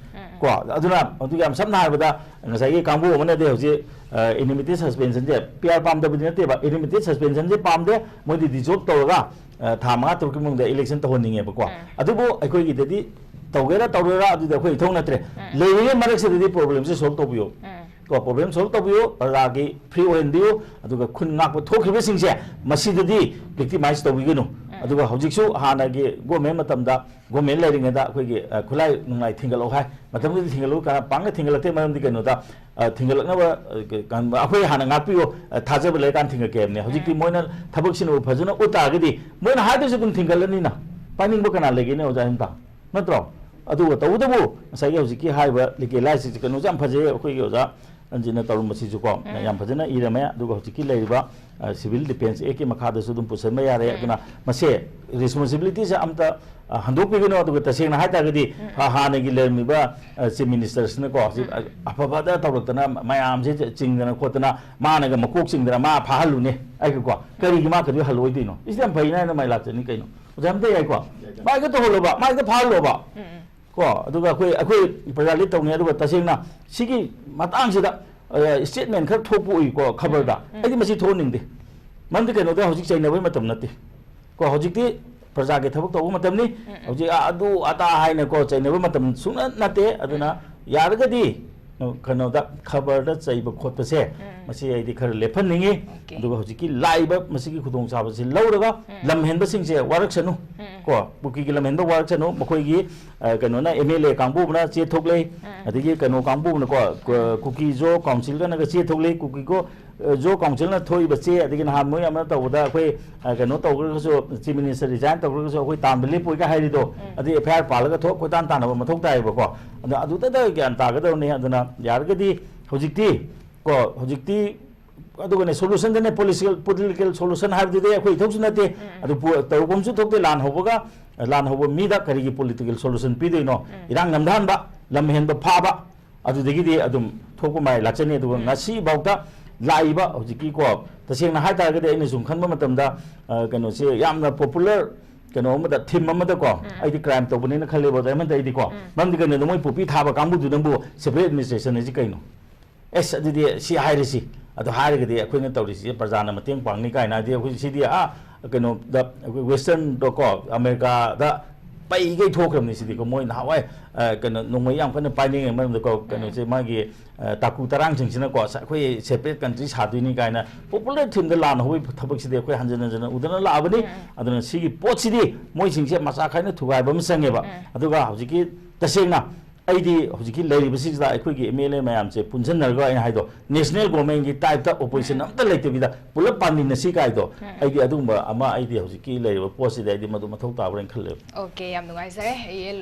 ꯀꯣ? ꯑꯗꯨꯅ ꯍꯧꯖꯤꯛ ꯌꯥꯝ ꯁꯝꯅ ꯍꯥꯏꯔꯕꯗ ꯉꯁꯥꯏꯒꯤ ꯀꯥꯡꯕꯨ ꯑꯃꯅꯗꯤ ꯍꯧꯖꯤꯛ, ꯑ, intermittent suspension ꯁꯦ, PR ꯄꯥꯝꯗꯕꯗꯤ ꯅꯠꯇꯦꯕ, intermittent suspension ꯁꯦ ꯄꯥꯝꯗꯦ, ꯃꯣꯏꯗꯤ dissolve ꯇꯧꯔꯒ, ꯑ, ꯊꯥ ꯃꯉꯥ ꯇꯔꯨꯛꯀꯤ ꯃꯅꯨꯡꯗ election ꯇꯧꯍꯟꯅꯤꯡꯉꯦꯕꯀꯣ꯫ ꯑꯗꯨꯕꯨ ꯑꯩꯈꯣꯏꯒꯤꯗꯗꯤ ꯇꯧꯒꯦꯔꯥ ꯇꯧꯔꯣꯏꯔꯥ ꯑꯗꯨꯗꯤ ꯑꯩꯈꯣꯏ ꯏꯊꯧ ꯅꯠꯇ꯭ꯔꯦ꯫ ꯂꯩꯔꯤꯉꯩ ꯃꯔꯛꯁꯤꯗꯗꯤ problem ꯁꯦ solve ꯇꯧꯕꯤꯌꯨ꯫ ꯀꯣ, problem solve ꯇꯧꯕꯤꯌꯨ, ꯄ꯭ꯔꯖꯥꯒꯤ free ꯑꯣꯏꯍꯟꯕꯤꯌꯨ, ꯑꯗꯨꯒ ꯈꯨꯟ ꯉꯥꯛꯄ ꯊꯣꯛꯈꯤꯕꯁꯤꯡꯁꯦ ꯃꯁꯤꯗꯗꯤ victimize ꯇꯧꯕꯤꯒꯅꯨ꯫ ꯑꯗꯨꯒ ꯍꯧꯖꯤꯛꯁꯨ ꯍꯥꯟꯅꯒꯤ government ꯃꯇꯝꯗ, government ꯂꯩꯔꯤꯉꯩꯗ ꯑꯩꯈꯣꯏꯒꯤ, ꯑ, ꯈꯨꯠꯂꯥꯏ ꯅꯨꯡꯂꯥꯏ ꯊꯤꯡꯒꯠꯂꯛꯑꯣ ꯍꯥꯏ꯫ ꯃꯇꯝꯗꯨꯗ ꯊꯤꯡꯒꯠꯂꯛꯎ ꯀꯅꯥ ꯄꯥꯡꯒ ꯊꯤꯡꯒꯠꯂꯛꯇꯦ, ꯃꯔꯝꯗꯤ ꯀꯩꯅꯣꯗ, ꯑ, ꯊꯤꯡꯒꯠꯂꯛꯅꯕ, ꯑ, ꯀ-, ꯀ-, ꯑꯩꯈꯣꯏ ꯍꯥꯟꯅ ꯉꯥꯛꯄꯤꯌꯨ, ꯑ, ꯊꯥꯖꯕ ꯂꯩꯔꯀꯥꯟꯗ ꯊꯤꯡꯒꯠꯀꯦ ꯍꯥꯏꯕꯅꯦ꯫ ꯍꯧꯖꯤꯛꯇꯤ ꯃꯣꯏꯅ ꯊꯕꯛꯁꯤꯅꯕꯨ ꯐꯖꯅ ꯎꯠ ꯇꯥꯔꯒꯗꯤ ꯃꯣꯏꯅ ꯍꯥꯏꯗꯨꯁꯨ ꯑꯗꯨꯝ ꯊꯤꯡꯒꯠꯂꯅꯤꯅ꯫ ꯄꯥꯏꯅꯤꯡꯕ ꯀꯅꯥ ꯂꯩꯒꯦꯅꯦ, ꯑꯣꯖꯥ ꯍꯦꯃꯟꯇ? ꯅꯠꯇ꯭ꯔꯣ? ꯑꯗꯨꯒ ꯇꯧꯕꯇꯕꯨ ꯉꯁꯥꯏꯒꯤ ꯍꯧꯖꯤꯛꯀꯤ ꯍꯥꯏꯔꯤꯕ ꯂꯤꯀꯦ ꯂꯥꯏꯁꯤꯁꯦ ꯀꯩꯅꯣꯁꯦ ꯌꯥꯝ ꯐꯖꯩꯌꯦ, ꯑꯩꯈꯣꯏꯒꯤ ꯑꯣꯖꯥ ꯔꯟꯖꯤꯠꯅ ꯇꯧꯔꯝꯕꯁꯤꯁꯨꯀꯣ, ꯌꯥꯝ ꯐꯖꯅ ꯏꯔꯝꯃꯦ꯫ ꯑꯗꯨꯒ ꯍꯧꯖꯤꯛꯀꯤ ꯂꯩꯔꯤꯕ, ꯑ, Civil Defence Act ꯀꯤ ꯃꯈꯥꯗꯁꯨ ꯑꯗꯨꯝ ꯄꯨꯁꯟꯕ ꯌꯥꯔꯦ꯫ ꯑꯗꯨꯅ ꯃꯁꯦ responsibility ꯁꯦ ꯑꯝꯇ, ꯑ, ꯍꯟꯗꯣꯛꯄꯤꯒꯅꯨ꯫ ꯑꯗꯨꯒ ꯇꯁꯦꯡꯅ ꯍꯥꯏꯇꯥꯔꯒꯗꯤ, ꯑ, ꯍꯥꯟꯅꯒꯤ ꯂꯩꯔꯝꯃꯤꯕ, ꯑ, Chief Minister ꯁꯤꯅꯀꯣ ꯍꯧꯖꯤꯛ, ꯑ, ꯑꯐꯕꯗ ꯇꯧꯔꯛꯇꯅ ꯃꯌꯥꯝꯁꯦ ꯆꯤꯡꯗꯅ ꯈꯣꯠꯇꯅ ꯃꯥꯅꯒ ꯃꯀꯣꯛ ꯆꯤꯡꯗꯅ ꯃꯥ ꯐꯥꯍꯜꯂꯨꯅꯦ꯫ ꯑꯩꯒꯀꯣ ꯀꯔꯤꯒꯤ ꯃꯥ ꯀꯩꯗꯧ ꯍꯜꯂꯣꯏꯗꯣꯏꯅꯣ? ꯏꯁ ꯌꯥꯝ ꯐꯩꯅ ꯍꯥꯏꯅ ꯃꯥꯏ ꯂꯥꯛꯆꯅꯤ ꯀꯩꯅꯣ꯫ ꯑꯣꯖꯥ ꯑꯝꯇ ꯌꯥꯏꯀꯣ? ꯃꯥ ꯍꯦꯛꯇ ꯇꯧꯍꯜꯂꯣꯕ, ꯃꯥ ꯍꯦꯛꯇ ꯐꯥꯍꯜꯂꯣꯕ꯫ ꯀꯣ, ꯑꯗꯨꯒ ꯑꯩꯈꯣꯏ ꯑꯩꯈꯣꯏ ꯄ꯭ꯔꯖꯥ ꯂꯤꯠ ꯇꯧꯅꯤ꯫ ꯑꯗꯨꯒ ꯇꯁꯦꯡꯅ ꯁꯤꯒꯤ ꯃꯇꯥꯡꯁꯤꯗ ꯁ꯭ꯇꯦꯠꯃꯦꯟ ꯈꯔ ꯊꯣꯛꯄ ꯎꯏꯀꯣ ꯈꯕꯔꯗ꯫ ꯑꯩꯗꯤ ꯃꯁꯤ ꯊꯣꯛꯍꯟꯅꯤꯡꯗꯦ꯫ ꯃꯔꯝꯗꯤ ꯀꯩꯅꯣꯗ ꯍꯧꯖꯤꯛ ꯆꯩꯅꯕꯒꯤ ꯃꯇꯝ ꯅꯠꯇꯦ꯫ ꯀꯣ, ꯍꯧꯖꯤꯛꯇꯤ ꯄ꯭ꯔꯖꯥꯒꯤ ꯊꯕꯛ ꯇꯧꯕ ꯃꯇꯝꯅꯤ꯫ ꯍꯧꯖꯤꯛ ꯑ- ꯑꯗꯨ ꯑꯗꯥ ꯍꯥꯏꯅꯀꯣ ꯆꯩꯅꯕ ꯃꯇꯝ ꯁꯨꯡꯅ ꯅꯠꯇꯦ꯫ ꯑꯗꯨꯅ ꯌꯥꯔꯒꯗꯤ ꯀꯩꯅꯣꯗ ꯈꯕꯔꯗ ꯆꯩꯕ ꯈꯣꯠꯄꯁꯦ, ꯃꯁꯤ ꯑꯩꯗꯤ ꯈꯔ ꯂꯦꯞꯍꯟꯅꯤꯡꯉꯤ꯫ ꯑꯗꯨꯒ ꯍꯧꯖꯤꯛꯀꯤ ꯂꯥꯛꯏꯕ ꯃꯁꯤꯒꯤ ꯈꯨꯗꯣꯡꯆꯥꯕꯁꯤ ꯂꯧꯔꯒ ꯂꯝꯍꯦꯟꯕꯁꯤꯡꯁꯦ ꯋꯥꯔꯛꯁꯅꯨ꯫ ꯀꯣ, ꯀꯨꯀꯤꯒꯤ ꯂꯝꯍꯦꯟꯕ ꯋꯥꯔꯛꯁꯅꯨ꯫ ꯃꯈꯣꯏꯒꯤ ꯑ, ꯀꯩꯅꯣꯅ, ꯑꯦꯝ ꯑꯦꯜ ꯑꯦ ꯀꯥꯡꯕꯨꯅ ꯆꯦ ꯊꯣꯛꯂꯛꯏ, ꯑꯗꯒꯤ ꯀꯩꯅꯣ ꯀꯥꯡꯕꯨꯅꯀꯣ, ꯀ- ꯀꯨꯀꯤ ꯖꯣ ꯀꯥꯎꯟꯁꯤꯜꯒꯅꯒ ꯆꯦ ꯊꯣꯛꯂꯛꯏ꯫ ꯀꯨꯀꯤ ꯒꯣ- ꯑ, ꯖꯣ ꯀꯥꯎꯟꯁꯤꯜꯅ ꯊꯣꯛꯏꯕ ꯆꯦ, ꯑꯗꯒꯤ ꯅꯍꯥꯟ ꯃꯣꯏ ꯑꯃ ꯇꯧꯕꯗ ꯑꯩꯈꯣꯏ, ꯑ, ꯀꯩꯅꯣ ꯇꯧꯈ꯭ꯔꯒꯁꯨ, ꯆꯤꯐ ꯃꯤꯅꯤꯁꯇꯔ ꯔꯤꯖꯥꯏꯟ ꯇꯧꯈ꯭ꯔꯒꯁꯨ ꯑꯩꯈꯣꯏ ꯇꯥꯟꯕ ꯂꯦꯞꯄꯣꯏꯒ ꯍꯥꯏꯔꯤꯗꯣ, ꯑꯗꯩ ꯑꯦꯐ ꯑꯥꯏ ꯑꯥꯔ ꯄꯥꯜꯂꯒ ꯊꯣꯛ ꯀꯣꯏꯇꯥꯟ ꯇꯥꯟꯅꯕ ꯃꯊꯧ ꯇꯥꯏꯌꯦꯕꯀꯣ꯫ ꯑꯗꯣ ꯑꯗꯨꯗ ꯒ꯭ꯌꯥꯟ ꯇꯥꯒꯗꯕꯅꯤ꯫ ꯑꯗꯨꯅ ꯌꯥꯔꯒꯗꯤ ꯍꯧꯖꯤꯛꯇꯤ ꯀꯣ, ꯍꯧꯖꯤꯛꯇꯤ ꯑꯗꯨꯒꯅꯦ, ꯁꯣꯂꯨꯁꯟꯗꯅꯦ, ꯄꯣꯂꯤꯁꯤꯀꯦꯜ ꯄꯣꯂꯤꯇꯤꯀꯦꯜ ꯁꯣꯂꯨꯁꯟ ꯍꯥꯏꯕꯗꯨꯗꯤ ꯑꯩꯈꯣꯏ ꯏꯊꯧꯁꯨ ꯅꯠꯇꯦ꯫ ꯑꯗꯨ ꯄꯨ- ꯇꯧꯐꯝꯁꯨ ꯊꯣꯛꯇꯦ꯫ ꯂꯥꯟ ꯍꯧꯕꯒ, ꯂꯥꯟ ꯍꯧꯕ ꯃꯤꯗ ꯀꯔꯤꯒꯤ ꯄꯣꯂꯤꯇꯤꯀꯦꯜ ꯁꯣꯂꯨꯁꯟ ꯄꯤꯗꯣꯏꯅꯣ? ꯏꯔꯥꯡ ꯅꯝꯊꯍꯟꯕ, ꯂꯝ ꯍꯦꯟꯕ ꯐꯥꯕ, ꯑꯗꯨꯗꯒꯤꯗꯤ ꯑꯗꯨꯝ ꯊꯣꯛꯄ ꯃꯥꯏ ꯂꯥꯛꯆꯅꯤ꯫ ꯑꯗꯨꯒ ꯉꯁꯤꯐꯥꯎꯗ ꯂꯥꯛꯏꯕ ꯍꯧꯖꯤꯛꯀꯤꯀꯣ, ꯇꯁꯦꯡꯅ ꯍꯥꯏꯇꯥꯔꯒꯗꯤ ꯑꯩꯅ ꯁꯨꯝ ꯈꯟꯕ ꯃꯇꯝꯗ, ꯑ, ꯀꯩꯅꯣꯁꯦ ꯌꯥꯝꯅ ꯄꯣꯄꯨꯂꯔ ꯀꯩꯅꯣ ꯑꯃꯗ, ꯊꯤꯝ ꯑꯃꯗꯀꯣ, ꯑꯩꯗꯤ ꯀ꯭ꯔꯥꯏꯝ ꯇꯧꯕꯅꯦꯅ ꯈꯜꯂꯦꯕ ꯑꯗꯨꯃꯥꯏꯅ ꯑꯩꯗꯤꯀꯣ꯫ ꯃꯔꯝꯗꯤ ꯀꯩꯅꯣꯗ ꯃꯣꯏ ꯄꯣꯄꯤ ꯊꯥꯕ ꯀꯥꯡꯕꯨꯗꯨꯅꯕꯨ ꯁꯦꯄꯔꯦꯠ ꯑꯦꯗꯃꯤꯅꯤꯁꯇ꯭ꯔꯦꯁꯟ ꯍꯥꯏꯁꯤ ꯀꯩꯅꯣ? ꯑꯦꯁ, ꯑꯗꯨꯗꯤ ꯁꯤ ꯍꯥꯏꯔꯤꯁꯤ, ꯑꯗꯨ ꯍꯥꯏꯔꯒꯗꯤ ꯑꯩꯈꯣꯏꯅ ꯇꯧꯔꯤꯁꯤ ꯄ꯭ꯔꯖꯥꯅ ꯃꯇꯦꯡ ꯄꯥꯡꯅꯤ ꯀꯥꯏꯅ ꯍꯥꯏꯗꯤ ꯑꯩꯈꯣꯏ ꯁꯤꯗꯤ, ꯑꯥ, ꯀꯩꯅꯣꯗ, ꯑꯩꯈꯣꯏ ꯋꯦꯁꯇꯔꯟꯗꯀꯣ, ꯑꯃꯦꯔꯤꯀꯥꯗ ꯄꯩꯒꯩ ꯊꯣꯛꯈ꯭ꯔꯕꯅꯤ ꯁꯤꯗꯤꯀꯣ꯫ ꯃꯣꯏ ꯅꯍꯥꯟꯋꯥꯏ, ꯑ, ꯀꯩꯅꯣ, ꯅꯣꯡꯃꯩ ꯌꯥꯝ ꯀꯟꯅ ꯄꯥꯏꯅꯤꯡꯉꯩ ꯃꯔꯝꯗꯀꯣ, ꯀꯩꯅꯣꯁꯦ, ꯃꯥꯒꯤ, ꯑ, ꯇꯥꯀꯨ ꯇꯔꯥꯡꯁꯤꯡꯁꯤꯅꯀꯣ, "ꯑꯁ, ꯑꯩꯈꯣꯏ ꯁꯦꯄꯔꯦꯠ ꯀꯟꯇ꯭ꯔꯤ ꯁꯥꯗꯣꯏꯅꯤ" ꯀꯥꯏꯅ ꯄꯣꯄꯨꯂꯔ ꯊꯤꯝꯗ ꯂꯥꯟꯅ ꯍꯧꯕꯒꯤ ꯊꯕꯛꯁꯤꯗꯤ ꯑꯩꯈꯣꯏ ꯍꯟꯖꯤꯟ ꯍꯟꯖꯤꯟꯅ ꯎꯗꯅ ꯂꯥꯛꯑꯕꯅꯤ꯫ ꯑꯗꯨꯅ ꯁꯤꯒꯤ ꯄꯣꯠꯁꯤꯗꯤ ꯃꯣꯏꯁꯤꯡꯁꯦ ꯃꯆꯥ ꯈꯥꯏꯅ ꯊꯨꯒꯥꯏꯕ ꯑꯃ ꯆꯪꯉꯦꯕ꯫ ꯑꯗꯨꯒ ꯍꯧꯖꯤꯛꯀꯤ ꯇꯁꯦꯡꯅ ꯑꯩꯗꯤ ꯍꯧꯖꯤꯛꯀꯤ ꯂꯩꯔꯤꯕꯁꯤꯗ ꯑꯩꯈꯣꯏꯒꯤ ꯑꯦꯝ ꯑꯦꯜ ꯑꯦ ꯃꯌꯥꯝꯁꯦ ꯄꯨꯟꯁꯤꯟꯅꯔꯒ ꯑꯩꯅ ꯍꯥꯏꯗꯣ, ꯅꯦꯁꯅꯦꯜ ꯒꯣꯔꯃꯦꯟꯒꯤ ꯇꯥꯏꯞꯇ ꯑꯣꯄꯣꯖꯤꯁꯟ ꯑꯝꯇ ꯂꯩꯇꯕꯤꯗ ꯄꯨꯂꯞ ꯄꯥꯟꯃꯤꯟꯅꯁꯤ ꯀꯥꯏꯗꯣ, ꯑꯩꯗꯤ ꯑꯗꯨꯒꯨꯝꯕ ꯑꯃ, ꯑꯩꯗꯤ ꯍꯧꯖꯤꯛꯀꯤ ꯂꯩꯔꯤꯕ ꯄꯣꯠꯁꯤꯗ ꯑꯩꯗꯤ ꯃꯗꯨ ꯃꯊꯧ ꯇꯥꯕ꯭ꯔꯅ ꯈꯜꯂꯦꯕ꯫ ꯑꯣꯀꯦ, ꯌꯥꯝ ꯅꯨꯡꯉꯥꯏꯖꯔꯦ꯫ ꯑꯩ